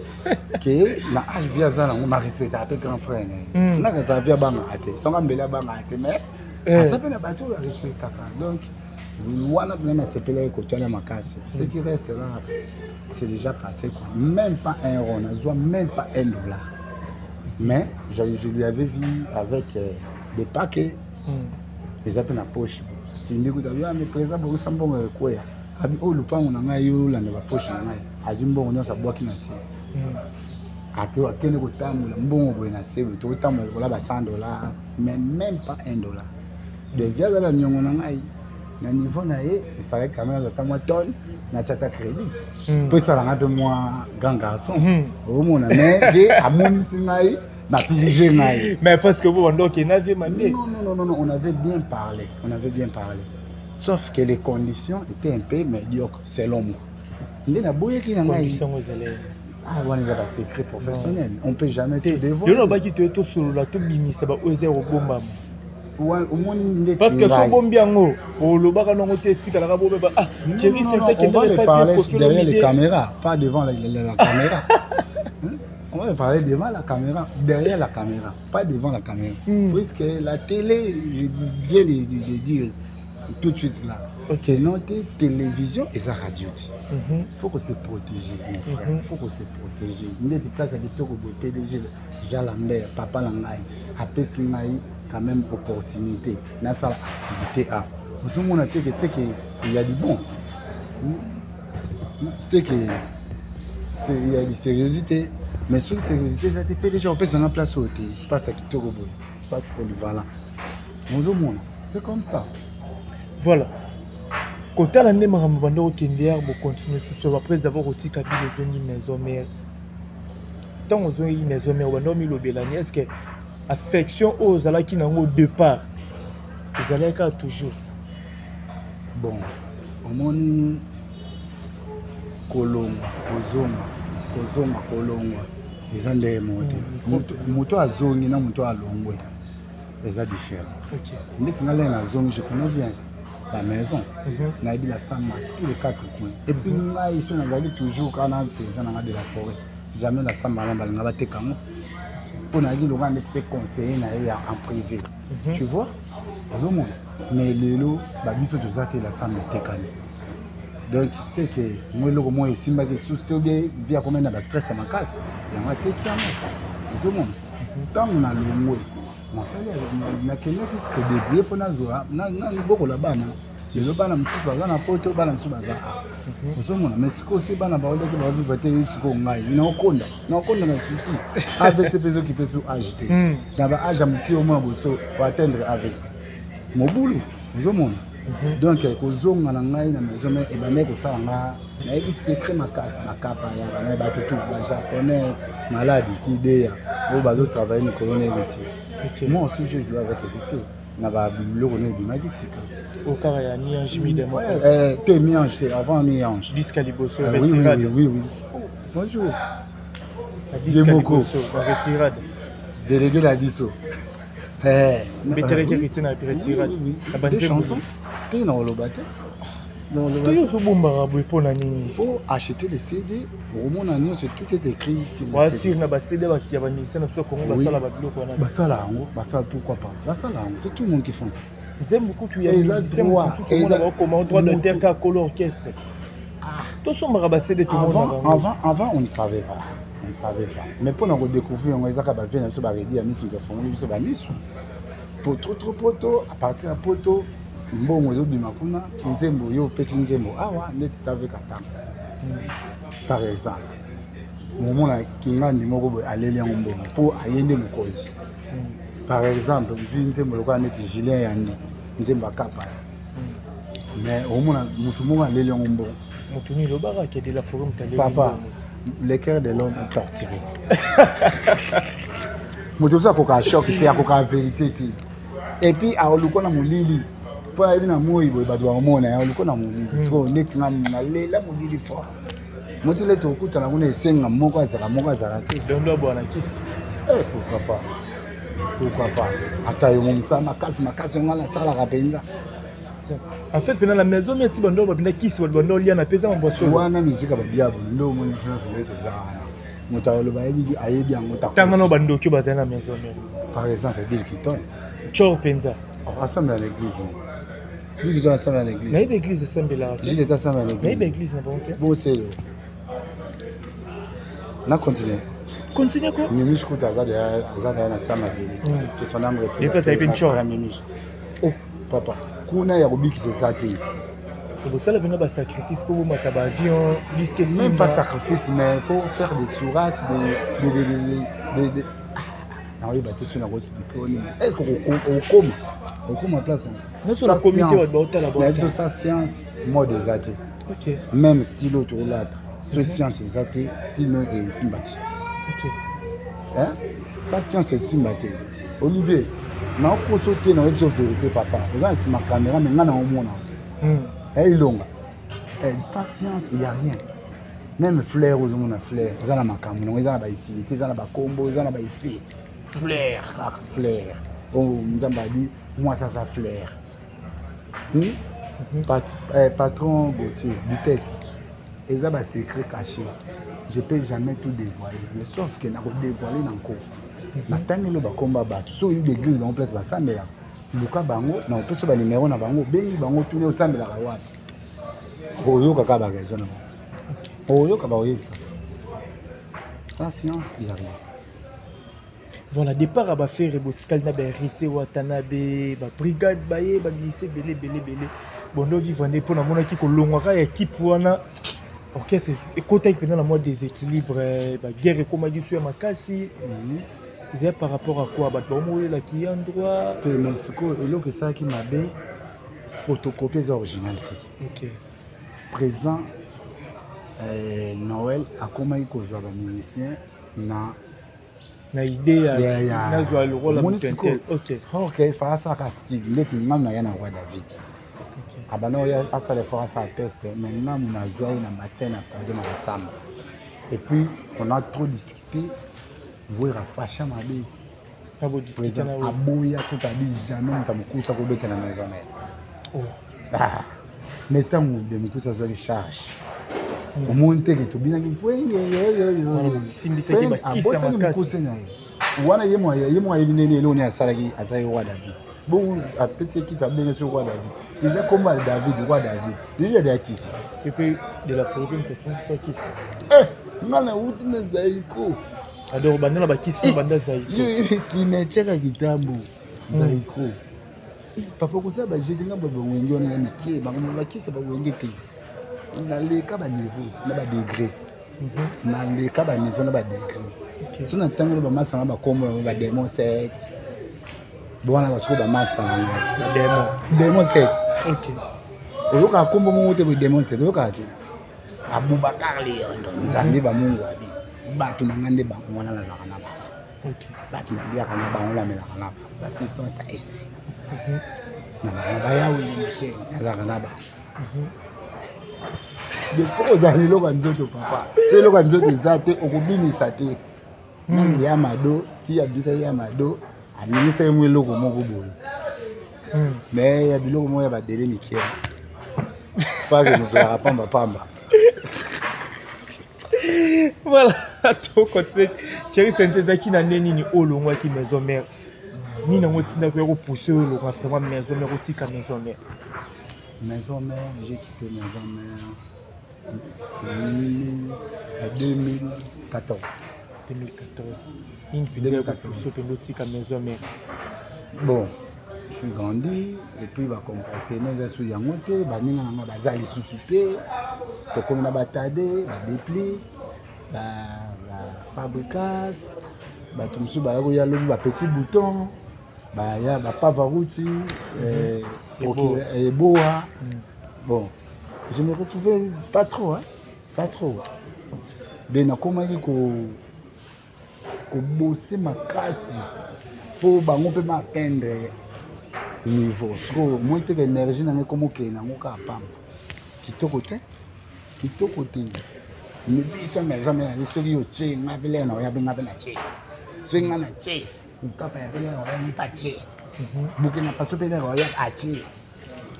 que na âge vieux aza nango, na respectaka mpe grand frère na ye. Nakazala vieux abangaka te, songa mbele abangaka te, mais aza mpe na bato oyo arespectaka. Donc wana mpena nasepelaki kotala makasi. Ce qui reste là, c'est déjà passé, quoi. Même pas 1 euro nazwa, même pas 1 dollar. Mais je lui avais vu avec des paquets eza mpe na poche. Sindi kuta bi mais président bongisa mbongo ekweya, abi oyo lupango na ngai, yo olanda bapoche na ngai. Azwi mbongo nyonso, abwaki na se. Ake akende kotambola, mbongo boye na se boye, tokotambola lokola ba 100 dollars, mais même pas 1 dollar. De vieux azala niongo na ngai na niveau na ye, il fallait quand même azwa ata mwa tonne, natia ata crédit mpo esalanga mpe mwa grand garçon. Omona, mais vieux amonisi ngai na pige ngai. Mais parce que vous bando okenda vieux mabe? Non, non, non, non, on avait bien parlé, on avait bien parlé, sauf que les conditions étaient un peu médiocres selon moi, nde naboyaki na ngai. Condition ezali? Ah, wana eza basecret professionnel, on peut jamais tout dévoiler. Yo lobaki toye tosolola, tobimisa baoyo eza ya kobombama. Omoni nde. Parce que so obombi yango, olobaka nango te, etikalaka bobeba. Ah, Thierry. On va les parler derrière les caméras, pas devant la caméra. On va parler devant la caméra, derrière la caméra, pas devant la caméra. Puisque la télé, je viens de dire tout de suite là, que notre télévision et sa radio, il faut qu'on se protège, mon frère, il faut qu'on se protège. Ndeti place ya kitoko boye, PDG Jean Lambert, papa na ngai, apesi ngai quand même opportunité nasala activité a ozomona te que c'est que il y a du bon, c'est que il y a du sérieuxité. Mais soki sérieuxité eza te, PDG opesanga place oyo te, espace ya kitoko boye, espace polyvalent, ozomona, c'est comme ça. Voilà, kotala nde makambo banda kokende yare, bocontinue susu après avoir kotika bino, ozongi maison mère. Ntango ozongi maison mère, banda omilobelani, est ce que affection oyo ozalaki nango au départ ezalaki kaka toujours? Bon, omoni, kolongwa, kozonga, kozonga, kolongwa eza ndenge moko te. Moto azongi na moto alongwe eza différent. Ndeti nga ndenge nazongi, je connais bien la maison, nayebi la samba tous les quatre coins. Et puis ngai so nazali toujours kaka na président nanga de la forêt, jamais la samba wana balinga bateka yango, mpo nayaki lokola ndeti mpe conseiller na ye en privé, tu vois, ozomona. Mais lelo babiso toza te, la samba etekami. Donc c'est que mo eloko moko esimbaki lisusu te, obie vieux akomai na bastress ya makasi, yango ateki yango. Ozomona, ntango nalongwe, nasali, nakendaki kodébrouiller mpo nazwa bokola bana. Lelo bana mosusu baza na poto, bana mosusu baza a ozomona. Mais sikoyo soki bana baoleki bavivre te, sikoyo ngai naokonda, naokonda na souci. AVC mpe ezokipe su age te. Na baage ya moke, omona boso oatteindre AVC, mobulu, ozomona. Donc kozonga na ngai na maison mais ebandaki kosala nga, nayebi secret makasi, bakapa ya bana, bato tu bajaponais, maladi kideya oyo bazotravaille mikolo na héritier. Moi aussi, j'ai joué avec héritier na babiloko na ebimaki sika. Okaka ya mi-ange mi-démon? Te, mi-ange, c'est avant mi-ange. Disque liboso? Oui, oui, oui, oui. Oh, bonjour. Disque liboso, retirade. Délégué na biso. Betelaki héritier na retirade na banzembo te, na koloba te. Toyo ozobombaka boye mpo na nini? Faut acheter les CD, okomona nyonso, tout est écrit sur. Sur na baCD ya bamusicien na biso Kongo, basala babiloko wana. Basala yango, basala, pourquoi pas, basala yango, c'est tout le monde qui font ça. Nzembo kutu ya musicien mosusu, omona bakoma droit d'auteur kaka kolo orchestre. Tosombaka baCD. Avant, avant, on ne savait pas, on ne savait pas. Mais mpona kodécouvrir yango, ezaka bavieux na biso baredi ya miso, bafongoli biso bamiso po trop poto. À partir ya poto, mbongo ezobima kuna, nzembo yo opesi nzembo awa neti taveka ntango, par exemple, momona kingandi moko boye aleli yango mbongo mpo aye nde mokonzi. Par exemple, ozwi nzembo lokola neti Julien Yandi, nzembo akapa, mais omona motu moko aleli yango mbongo. Moto nini lobaka ke de la forêt moto aleli Papa, le cœur de l'homme est torturé. Moto mosusu akokaka choc te, akokaka vérité te. Et puis aoluka na molili mpo ayebi na moi boye bato bakomona ye aoluka na molili. Sikoyo neti nga nalela molili fort. Moto lete okutana kuna esenga moko azala moko azala te. Dondo abwana kisi. Eh, pourquoi pas? Pourquoi pas? Ata yo mosala makasi makasi nga nasalaka mpenza. En fait, pendant la maison, mais tu bando babinda kisi bato bando lia na pesa mambo solo. Wana musique ba diable nde omoni biso nyonso nde toza wana. Moto aloba ayebi ayebi yango ta. Tanga no bandoki bazali na maison mère. Par exemple, Bill Clinton. Tchor penza. Oh, assemble na l'église. Bill Clinton assemble na l'église. Nayebi église asambelaka. Gilles est assemble na l'église. Nayebi église na bango te. Bon c'est le. Na continue. Continue quoi? Mimiche kuta aza deja aza deja na sama bele. Que son âme repose. Et puis ça fait tchor. Mimiche. Oh papa, kuna ya kobikisa eza te. Bosala mpena basacrifice mpo bomata baavion disque? Même pas sacrifice, mais il faut faire des sourates, des nakoyeba te soki nakosilika nini. Est ce que okoma okoma place nyonso na komite bato baotala? Na biso sa science mode eza te. Même style oyo tokolata, so science eza te, style no esimba te. Sa science esimba te. Olivier, nakokoso te, nayebi biso vérité. Papa oza na nsima caméra, mais ngai naomona elonga. Sans science, il y a rien. Même fleur, ozomona fleur eza na makambo nango, eza na bautilité, eza na bakombo, eza na baeffet. Fleur kaka fleur oyo Nzambe abi mwasi aza fleur. Patron Gautier Bitek, eza basecret caché, je peux jamais tout dévoiler, mais sauf que nakodévoile na nko natangeli bakombo ya bato. Soki oyebi baeglise bango, place basambelaka, luka bango na opesa banimero na bango, obengi bango, tuni osambelaka wapi, oyoka kaka baraison na bango, oyoka bakoyebisa. Sans science, il y a rien. Voilà, départ ya baFerre, botikali na baHéritier Watanabe, babrigade baye baglise ebele ebele ebele. Bondo vivre nde mpo namonaki kolongwaka ya équipe wana, orchestre ekotaki mpenza na mwa déséquilibre, baguerre ekomaki so ya makasi. Ezali par rapport à quoi? Bato bamoyelaki ya droit. Te, mais sikoyo eloko esalaki mabe, photocopie eza original te. Président Noël akomaki kozwa bamusicien na na idée ya nazwa lokola moto. Ok, fa asalaka style ndeti ngamu na ya na Roi David, abanda oyo asala effort, asala test, mais ngamu nazwa ye na matin na pardon na kosamba, et puis on a trop discuté, voyera facha mabe. Aboya kuta, abi jamais moto amokusa kobeta na maison mère. Mais ntango de mokusa azwaki charge, omoni teke tobinaki mfwenge, mokuse na ye wana, ye mo ayebi ndenge eloko nini asalaki. Asalaki Roi David bongo, apesi kisi, abenge so Roi David. Déjà kombo ya David, Roi David, déjà deya kisi. Epe de la forêt mpe moto asimbisi kisi. Nga nauti na Zaiko. Alors banda na bakisi to banda Zaiko. Yo cimetière ya kitambo, Zaiko. Papa, kosala bajete nga bawenge wana ya mike, bango bakisa bawenge te. Naleka baniveau na badegré, naleka baniveau na badegré. So na ntango oyo bamasanga bakombo yango badémon 7 wana, basoko bamasa na ngai démon 7. Oyokaka kombo moko te boye, démon 7, oyokaka te. Abubakar Liyondo, Nzambe bamungu abi bato na ngai nde bango wana nazalaka na bango, bato naliaka na bango, namelaka na bango, bafiston saisai na bango, bayaweli michel, nazalaka na bango. Defo ozala eloko ya nzoto, papa. So eloko ya nzoto eza te, okobinisa te. Nani ya mado ti abisa ya mado, animisa ye mwa eloko moko boye, mais ya biloko moko ya badele mike pake mozalaka pamba pamba. Voilà, tocontinue. Thierry Sente, ezalaki na nde nini oyo olongwaki maison mère? Nini yango etindaki oya kopousse oyo olongwa vraiment maison mère, otika maison mère? Maison mère, j'ai quitté maison mère en 2014. 2014. Nini mpenza ya kopousse mpenza otika maison mère? Bon, je suis grandi et puis bacomportement eza su yango te, baninga nanga baza lisusu te. Tokomi na batade, badepli, bafabricas, bato mosusu baya koya lobi, bapetit bouton baya, bapavaruti, eboa. Bon. Je me retrouvais pas trop, hein? Pas trop. De nakomaki ko kobose makasi mpo bango mpe baatteindre niveau. Sikoyo moi teke énergie na ngai ekoma okende nango kaka pamba. Kitoko te, kitoko te. Mais biso maison mère, soki yo tie nga mpe lere na oya mpe nga mpe na tie, soki nga na tie mokapa ya mpe lere oya mpe atie, Burkina Faso mpe lere oya atie.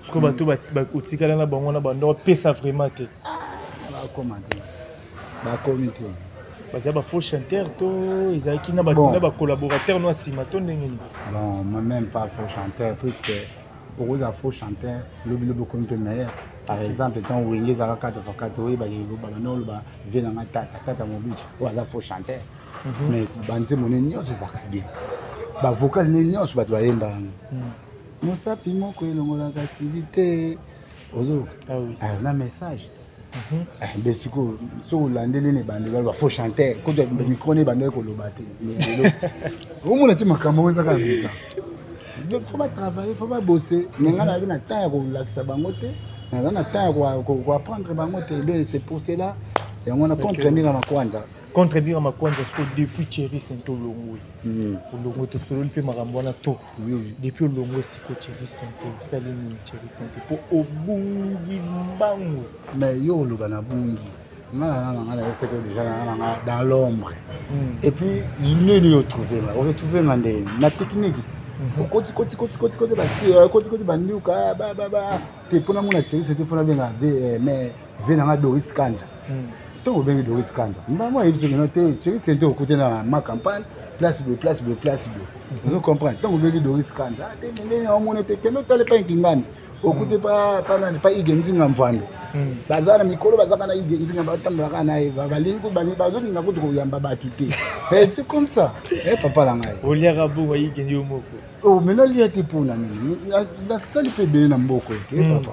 Sikoyo bato otikala na bango na bando opesa vraiment te. Bakoma te, bakomi te. Baza bafaux chanteur to ezalaki na bacollaborateur no nsima to ndenge nini? Non, moi même pas faux chanteur, puisque okozala faux chanteur, lobilobi okomi mpe meilleur. Par exemple, ntango Wenge ezalaka 4 fois 4, oyebaki babanda oloba vie nanga tata tata Mobici oyo aza faux chanteur, mais banzembo ne nyonso ezalaka bien, bavocal ne nyonso bato bayemba yango. Mosapi moko elongolaka sili te, ozoyoka na message. Be sikoyo soki olandeli na ebandeli baloba faux chanteur, kutu micro ne ebandeli koloba te. Mais lelo omona te makambo yango ezaka bizarre. Faut batravailler, faut babose. Mais ngai nazalaki na temps ya kolakisa bango te, naza na temps ya koapprendre bango te. Donc c'est pour cela yango wana contre Mira Makwanza. Contre Mira Makwanza. Siko depuis Thierry Sento olongwe, olongwe, tosololi mpe makambo wana to depuis olongwe, siko Thierry Sento osali nini? Thierry Sento, mpo obungi mbangu. Mais yo oloba na bungi, nga na nga nayebisaki déjà na nga dans l'ombre. Et puis nini yo trouve nga, oretrouve nga ndeni na technique ti okoti koti koti koti koti basti koti koti bandiuka ba te mpona mona Thierry Sente mpona benga ve, mais ve nanga Doris Kanza. Ntongo obengi Doris Kanza, mbango ayebi soki no te Thierry Sente okute na ma campagne, place boye, place boye, place boye, ozo comprendre. Ntongo obengi Doris Kanza, te ndenge omona te, kende otala epai Kingandi, okute pa nani, pa Ige Nzinga Mvando. Baza na mikolo, bazaka na Ige Nzinga, batambolaka na ye, balingi bazolinga kutu koyamba bato te. C'est comme ça, papa na ngai. Oliaka bongo Ige yo moko? Oh, mais nalia te. Mpona nini? Nasali mpe ebele na mboka te, papa.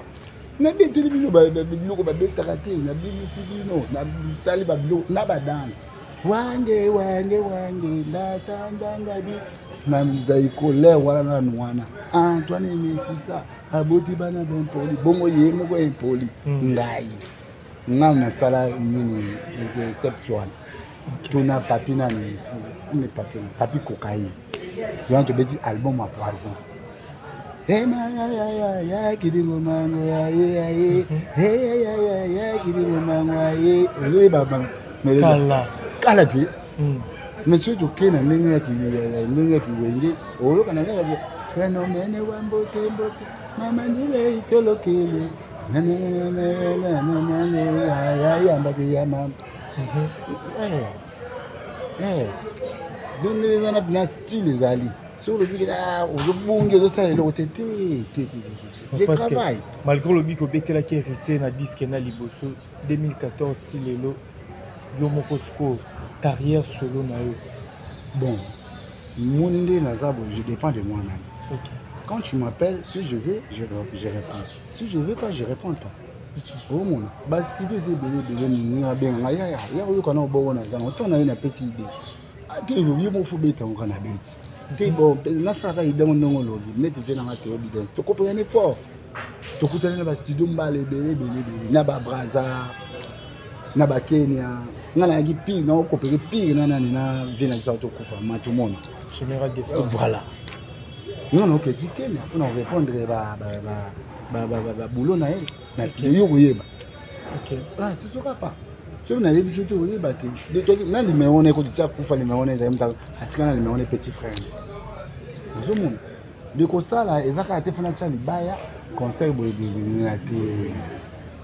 Nabeteli bino biloko babetaka te, nabimisi bino, nasali babiloko na badanse wange wange wange ndatandangadi na zaiko lere wana nanu wana Antoine Mesisa aboti bana bempoli bongo ye moko impoli. Ngai nga nasala nini sept wana tuna papi nani ne papi papi kokai wana tobeti album ya Poison. Ya kilingo mango ya ye ya ye ya kilingo mango ya ye, ozoyeba. Kala. Kala te, mais soki tokei na ndenge ya ndenge ya kiwenge, oyoka na ndenge ya phénomène wa mbote mbote mama ndile itolokele yambaki ya mama. Donc ndenge eza na style ezali, soki olobi ozobungi, ozosala eloko te te te te. Je travaille. Malgré olobi kobetelaki Héritier na disque na liboso 2014 ti lelo, yo moko sikoyo carrière solo na yo? Bon, moni nde naza boye, je dépends de moi-même. Quand tu m'appelles, si je veux, je réponds, si je veux pas, je réponds pas. Omona bastudio eza ebele ebele, moninga abenganga yaya ya oyoka na obongo na zanga ntango na ye napesi idée te, yo moko beta ngo na beti te. Bon, nasalaka idée ngo ndenge olobi neti te nanga te obidence tokopekani fort, tokutani na bastudio mbala ebele ebele ebele na babraza na bakenya. Nga nayaki pire, naokopeke pire na nani na vie na biso tokufa matomona. Voilà, nga naoketi Kenya mpona korépondre babulo na ye na studio. Yo koyeba tozoka pa soki nayebi so te, oyeba te na limero wana ekoti tia kufa limero wana ezali moto atika na limero wana petit frère. Ozomona de kosala eza kaka te fona tia libaya concert boye na te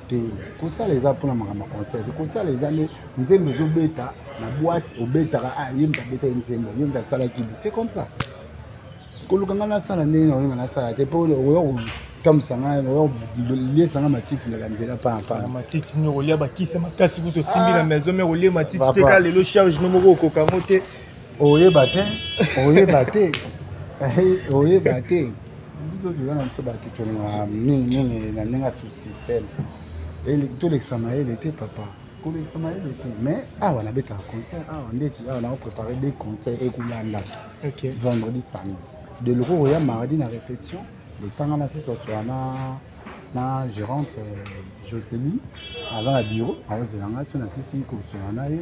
te. Kosala eza mpona makambo ya concert te. Kosala eza nde nzembo ezobeta na boîte, obetaka, ah, ye moto abeta ye nzembo, ye moto asalaki. C'est comme ça. Koluka ngai nasala ndenge na olinga nasala te, mpo oya kotambwisa ngai, oya koliesa ngai matiti na banzela pampa. Matiti nini? Okolia bakisi makasi kutu osimbi na maison mais olie matiti te. Kaka lelo charge no moko okoka yango te. Oyeba te, oyeba te, oyeba te. Biso toza na biso bato tolingaka mingimingi na ndenge ya sous système, tolekisa mayele te, papa, kolekisa mayele te. Mais awa nabetaka concert awa ndeti awa nao préparé deux concert ekolanda vendredi, samedi de loko koya mardi na répétition letanga na sisosoa na Na gérante Josélie aza na bureau, azozela ngai so nasisi kosola na ye,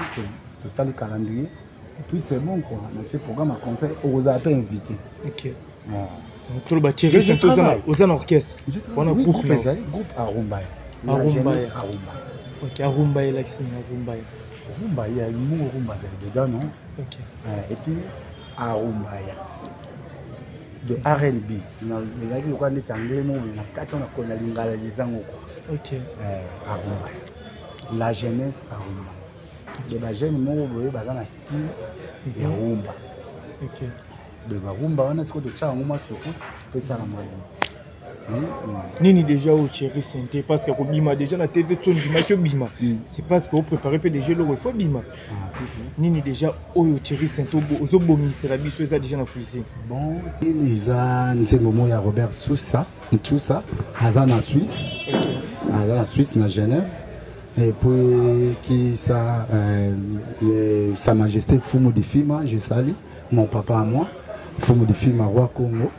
totali calendrier et puis c'est bon quoi. Natie programme ya concert, okozala mpe invité. Ok. Toloba Thierry Saint, oza na orchestre wana? Groupe ezali groupe Arumbaya. Arumbaya, ok. Arumbaya elakisi nini, Arumbaya? Rumba, il y a le mot rumba dedans, non? Ok. Et puis Arumbaya de R&B, ezalaki lokola neti anglais moko na kati wana, na lingala lizango quoi. Ok. Arumbaya, la jeunesse Arumbaya, de bajeune moko boye baza na style ya rumba. De barumba wana sikoyo totya yango mwa sokusi mpe esala mwa bien. Nini déjà oyo Thierry Sente? Parce que kobima déjà na TV, to ndimaki obima, c'est parce que opréparé mpe déjà eloko ifo bima. Ah, si, si. Nini déjà oyo Thierry Sente ozobongisela biso, eza déjà na cuisine? Bon, nini, eza nzembo moko ya Robert Susa Ntusa, aza na Suisse. Aza na Suisse, na Genève. Et puis qui ça, Sa Majesté Fumu de Fima, je salue mon papa à moi, Fumu de Fima, roi Congo,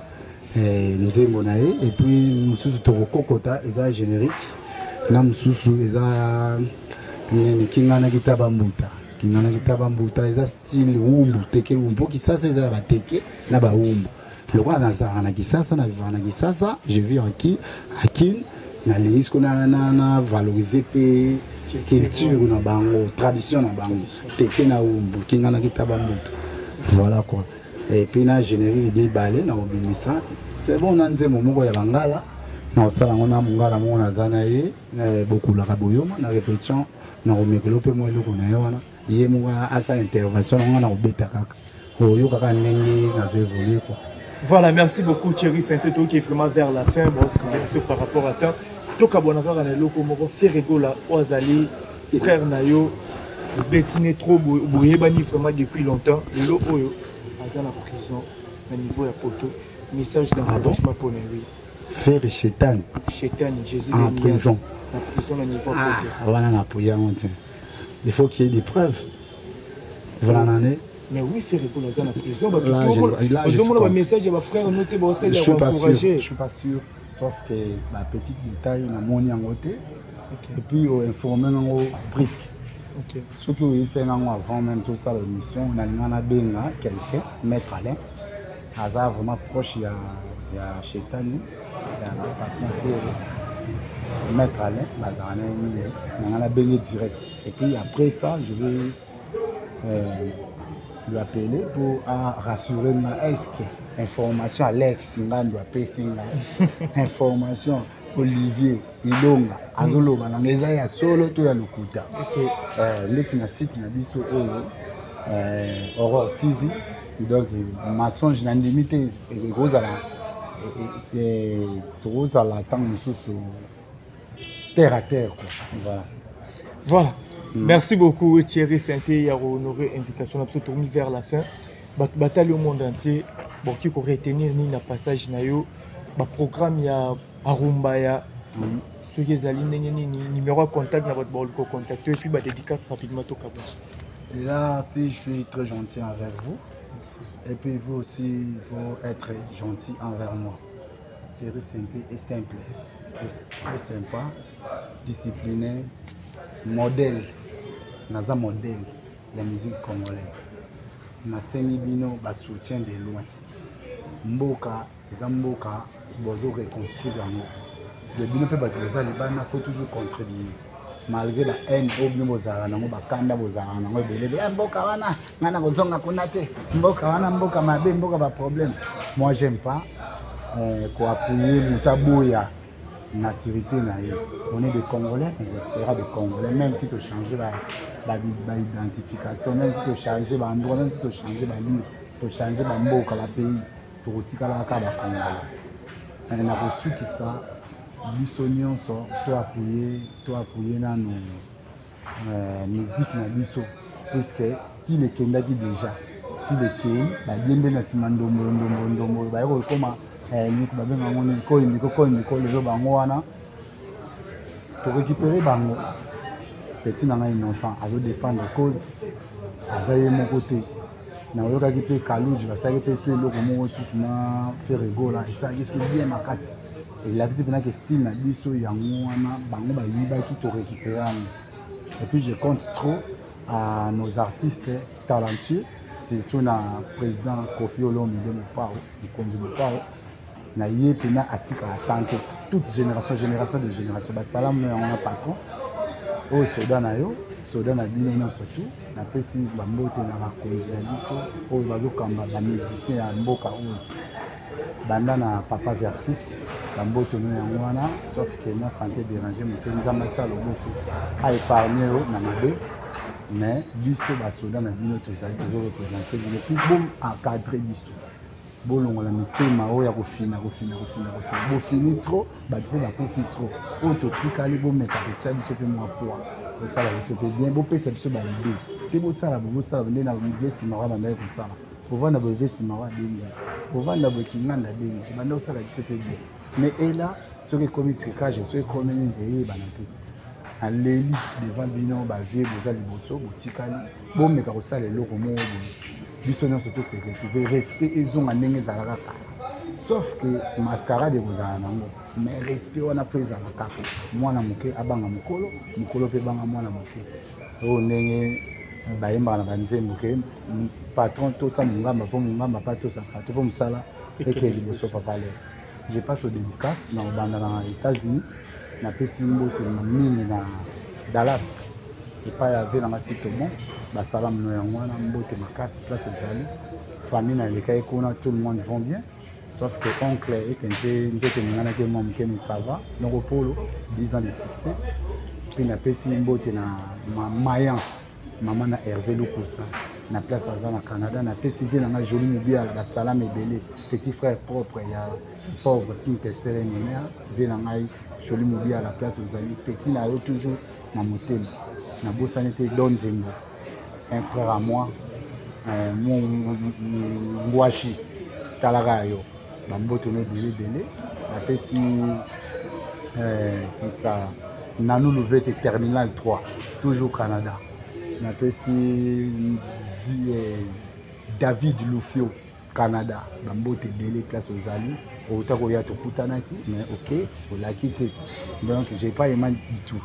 nzembo na ye. Et puis mosusu tokokokota eza générique na mosusu eza nini, Kinganaki Taba Mbuta. Kinganaki Taba Mbuta eza style wumbu, teke wumbu, mpo Kisasa eza ya bateke na bawumbu. Lokola nazalaka na Kisasa, na vivaka na Kisasa, je vis à Kin, nalingi siko na valoriser mpe culture na bango, tradition na bango, teke na wumbu, Kinganaki Taba Mbuta, voilà quoi. Et puis na générique mibale na kobimisa, c'est bon, na nzembo moko ya bangala na kosala yango na mongala moko naza na ye, bokulaka boyoma na répétition, na komekela mpe mwa eloko na ye wana, ye moko asala intervention nango, na kobeta kaka, oyokaka ndenge nazo évoluer quoi. Voilà, merci beaucoup Thierry Saint-Eto qui est vraiment vers la fin. Bon, c'est bien sûr par rapport à temps. Tokabwana kaka na eloko moko, Ferre Gola oyo azali frère na yo, obetine trop, boyebani vraiment depuis longtemps. Lelo oyo aza na prison na niveau ya poto, message d'encouragement mpona oui. Frère Chetani? Chetani, Jésus. En prison? Na prison na niveau ya poto. Ah, wana na apoya yango te, il faut qu'il y ait des preuves. Voilà, nane. Mais oui, Ferre Gola aza na prison, ozomona bamessage ya bafrère no te? Baosala encourager. Je suis pas sûr, sauf que ba petit détail namoni yango te. Et puis oinforme nango presque, soki oyebisaki nango avant même tosala émission, nalinga nabenga quelqu'un, maître Alain, aza vraiment proche ya Chetani, ya patron Ferre. Maître Alain bazalaka na ye mingi, nanga nabenge direct et puis après ça je vais lui appeler pour à rassurer nga. Est-ce que information Alex Ngandu apesi ngai, information Olivier Ilonga azoloba nanga, eza ya solo to ya lokuta? Ndeti na site na biso oyo, Aurore TV, donc mensonge na ndimi te. Ekozala, tokozala ntango mosusu terre à terre quoi, voilà. Voilà. Merci beaucoup Thierry Sainté ya honoré invitation na biso. Tokomi vers la fin. Bato batali au monde entier, bokoki koretenir nini na passage na yo? Baprogramme ya Arumba ya soki ezali ndenge nini, numéro ya contact na bato bakoki kocontacte, et puis badédicace rapidement, tokaba. Déjà, si je suis très gentil envers vous, Merci. Et puis vous aussi, il faut être gentil envers moi. Thierry Sainté est simple, est trop sympa, discipliné, modèle. Naza modèle de la musique congolaise. Nasengi bino ba soutien de loin. Mboka, eza mboka, bozo reconstruire yango. De bino mpe bato boza libanda, faut toujours contribuer. Malgré ba haine oyo bino bozalaka nango, bakanda bozalaka nango ebele ebele, mboka wana ngai na kozonga kuna te, mboka wana mboka mabe, mboka baproblème. Moi j'aime pas koappuyer moto aboya nativité na ye. On est des Congolais, on restera des Congolais, même si tochange baidentification, même si tochange baendroit, même si tochange balieu, tochange bamboka, bapays, tokotikala kaka bacongolais. Na kosukisa, biso nyonso toappuyer nano musique na biso, puisque style ekendaki déjà, style ekei, badiembe na nsima, ndombolo ndombolo ndombolo, baye kokoma niki, babenga yango nini, koyindiko koyindiko. Lelo bango wana torécupere bango. Petit na ngai Innocent azodéfendre cause, aza ye moko te. Nayokaki mpe Kaluji basalaki mpe so eloko moko susu na Ferre Gola, esalaki so bien makasi, elakisi mpena ke style na biso yango wana bango bayibaki, to récupérer yango. Et puis je compte trop à nos artistes talentueux, surtout na président Koffi Olomide Mopao, mokonzi Mopao na ye mpena atikaka tanke toute génération, génération de génération. Basalamu no yango na patron oyo, soda na yo, soda na bino nyonso tu. Napesi bambote na bakonzi na biso oyo bazokamba bamusicien ya mboka oyo, banda na papa Verkis, bambote no yango wana. Sauf ke mwa santé dérange moke, Nzambe atia loboko, aépargne yo na mabe. Mais biso basoda na bino tozali, tozoreprésente bino, puis bo encadre biso, bolongola mitema oyo ya kofina, kofina, kofina, kofina. Bofini trop, bato mpe bakufi trop. Oyo totikali, bomeka kotia biso mpe mwa poids, bosala biso mpe bien, bopesa biso baidée te, bosala bo, bosala nde na vie nsima bandaki kosala. Kovanda boye, vie nsima wa abengi, kovanda boye, kinganda abengi, banda kosala biso mpe bien. Mais ela soki ekomi trucage, soki ekomi nini, eyebana te. Naleli devant bino bavieux, boza liboso, botikali, bomeka kosala eloko moko boye, biso nyonso to se retrouve, respect ezonga ndenge ezalaka kala. Sauf que mascarade ekozala nango, mais respect wana fo ezala kaka, mwana moke abanga mokolo, mokolo mpe ebanga mwana moke. Oyo ndenge bayembaka na banzembo ke patron tosa mongamba, mpo mongamba pa tosa patron, mpo mosala eke liboso. Papa Les, je passe au dédicace na kobanda na États-Unis. Napesi mbote mingi na Dallas epai ya ve nanga Sitomo, basalamu no yango wana, mbote makasi place ozali. Famille nalekaki kuna, tout le monde vont bien, sauf que oncle eke mpe nzoto eninganaki mwa moke, mais ça va. Donc polo 10 ans de succès. Mpe napesi mbote na Mayan, mama na Hervé Lukusa, na place aza na Canada. Napesi vie nanga Joli Mobiala, basalama ebele, petit frère propre ya pauvre King Kester Emeneya. Vie na ngai Joli Mobiala, place ozali, petit na yo toujours na motema. Nabosani te Don Nzembo, un frère à moi, Ngwashi, talaka ya yo, bambote no ebele ebele. Napesi kisa Nanu Luvete, terminal 3, toujours Canada. Napesi David Lufio, Canada, bambote ebele place ozali. Outa koya, tokutanaki, mais ok, olaki te, donc j'ai pas aimé du tout,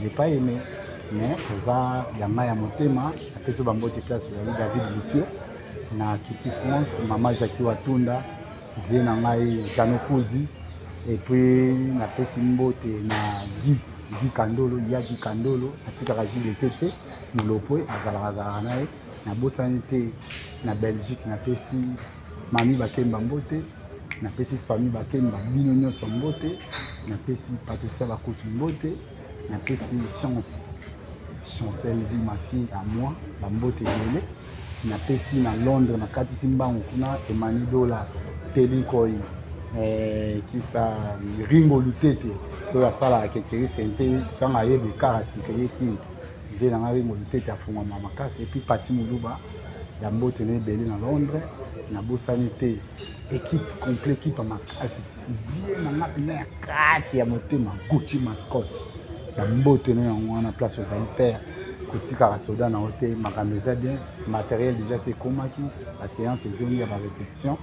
j'ai pas aimé, mais oza ya ngai ya motema. Napesi yo bambote place ozali, David Lufio. Na kiti France, mama Jacki Watunda, vie na ngai Jano Kuzi. Et puis napesi mbote na Guy, Guy Kandolo ya Guy Kandolo, atikaka JDT te, molopwe azalaka, azalaka na ye. Nabosani te na Belgique, napesi mami Bakemba mbote, napesi famille Bakemba bino nyonso mbote, napesi Patricia Bakutu mbote, napesi Chance, Chancelvi, ma fille à moi, bambote ebele. Napesi na Londres, nakatisi mbangu kuna, Emani Dola, Telikoi, kisa Ringo Lutete oyo asalaka ketiri sente ntango ayebi kaka sika ye kini nde nanga Ringo Lutete afungwama makasi. Et puis Pati Moluba ya mbote na ebele na Londres. Nabosani te équipe complet, équipe ya makasi, vie nanga mpena ya kati ya motema, Gucci Mascotte, bambote no yango wana place ozali. Père, kotikaka soda na yo te, makambo eza bien, matériel déjà se ekomaki, baséance ezongi ya barépétition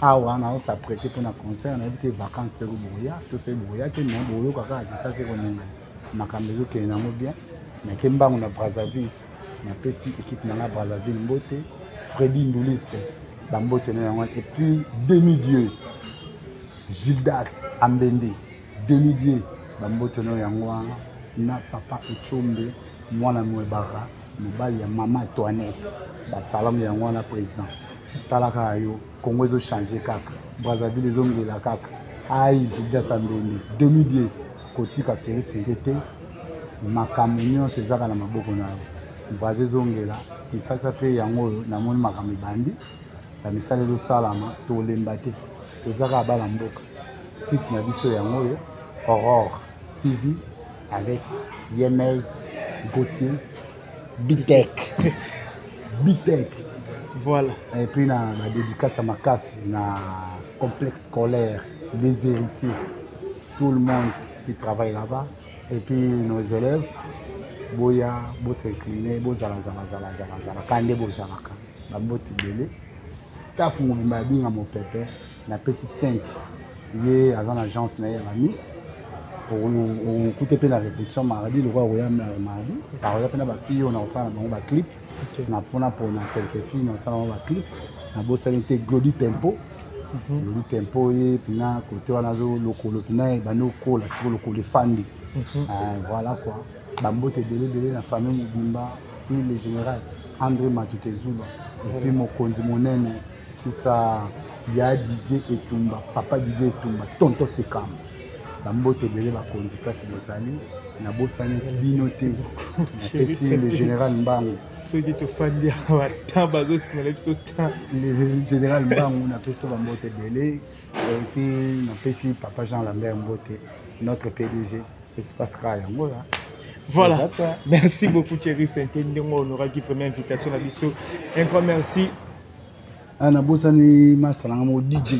awa, naos'apprêter mpona concert. Nayebi te vacance soki boya to soki boya te, mais boyoka kaka Kisasa ekonengana, makambo ezokende nango bien. Nake mbangu na Brazzaville, napesi équipe na nga Brazzaville mbote, Fredi Nduliste, bambote no yango. Et puis demi dieu Gildas Ambende, demi dieu, bambote no yango wana. Na papa Echombe, mwana Mwebaka, mobali ya mama Toinette, basalamu yango wana. Président, tala kaka yo, Congo ezochange kaka, Brazzaville ezongela kaka. Ai Gildas Ambende, demi dieu, kotika Thierry Senge te, makambo nyonso ezaka na maboko na yo. Braza ezongela, Kisasa mpe yango oyo namoni makambo ebandi, bamisala ezosalama, tolemba te, toza kaka bana mboka. Site na biso yango oyo, Aurore TV avec Yemei Gauthier Bitek Bitek. Voilà. Et puis na badédicace ya makasi na complexe scolaire Les Héritiers, tout le monde qui travaille là-bas, et puis nos élèves, boya bos'incliner, bozala zala zala zala zala ka nde bozalaka. Bambote ebele. Staff mobimba ya Binga Mopepe, napesi 5. Ye aza na agence na ye ya ba miss. Okute mpe na répétition mardi, lokola koya mardi, akoya mpe na bafille oyo nakosala na bango baclip. Na mpona mpona quelques filles nakosala bango baclip. Nabosani te Glody Tempo. Glody Tempo ye mpena kote wana azo lokolo mpena ebandi okola siko lokolo efandi. Voilà quoi. Bambote ebele ebele na famille mobimba, puis le général André Matutezula, et puis mokonzi monene kisa ya Didier Etumba, papa Didier Etumba, tonton Sekam. Bambote ebele bakonzi place bozali, nabosani bino te. Napesi le général Mbangu. Soki tofandi awa temps bazosinala biso temps. Le général Mbangu, napesi bambote ebele. Et puis napesi papa Jean Lambert Mbote, notre PDG Espace Kaka yango la. Voilà. Merci beaucoup Thierry Sainté ndenge honoraki vraiment invitation na biso. Un grand merci. Ah, nabosani masala nga moko DJ.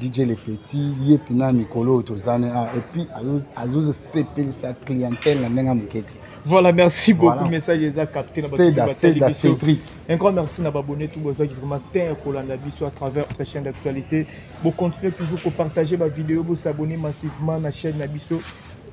DJ le petit, ye mpena mikolo oyo tozani ah, et puis azosepelisa clientèle na ndenge ya moke te. Voilà, merci beaucoup. Voilà. Message eza capté na Seda, Seda, Cédric. Un grand merci na abonné tout besoin qui vraiment teint kolanda biso à travers la chaîne d'actualité. Vous continuez toujours à partager ma vidéo, vous s'abonner massivement à la chaîne na biso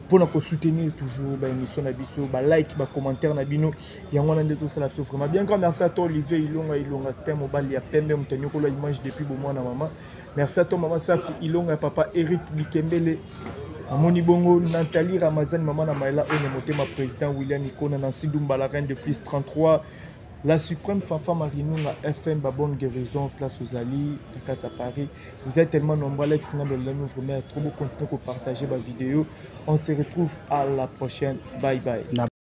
pour nous soutenir toujours ba émission na biso, ba like, ba commentaire na bino. Yango wana nde tosala biso vraiment bien. Grand merci à toi Olivier Ilonga Ilonga, c'était mobali ya pembe moto nyokolo image depuis bomwana maman. Merci à toi maman Safi Ilonga, papa Eric Bikembele. Amoni bongo Nathalie Ramazan, maman na Maëla One Motema, président William Ikona, Nancy Dumba, la reine de plus 33, la suprême Fafa Marinunga FM, ba bonne guérison, place aux Ali, à Paris. Vous êtes tellement nombreux, Alex Ngabel, nous vraiment trop beau, continuez à partager ma vidéo. On se retrouve à la prochaine. Bye bye.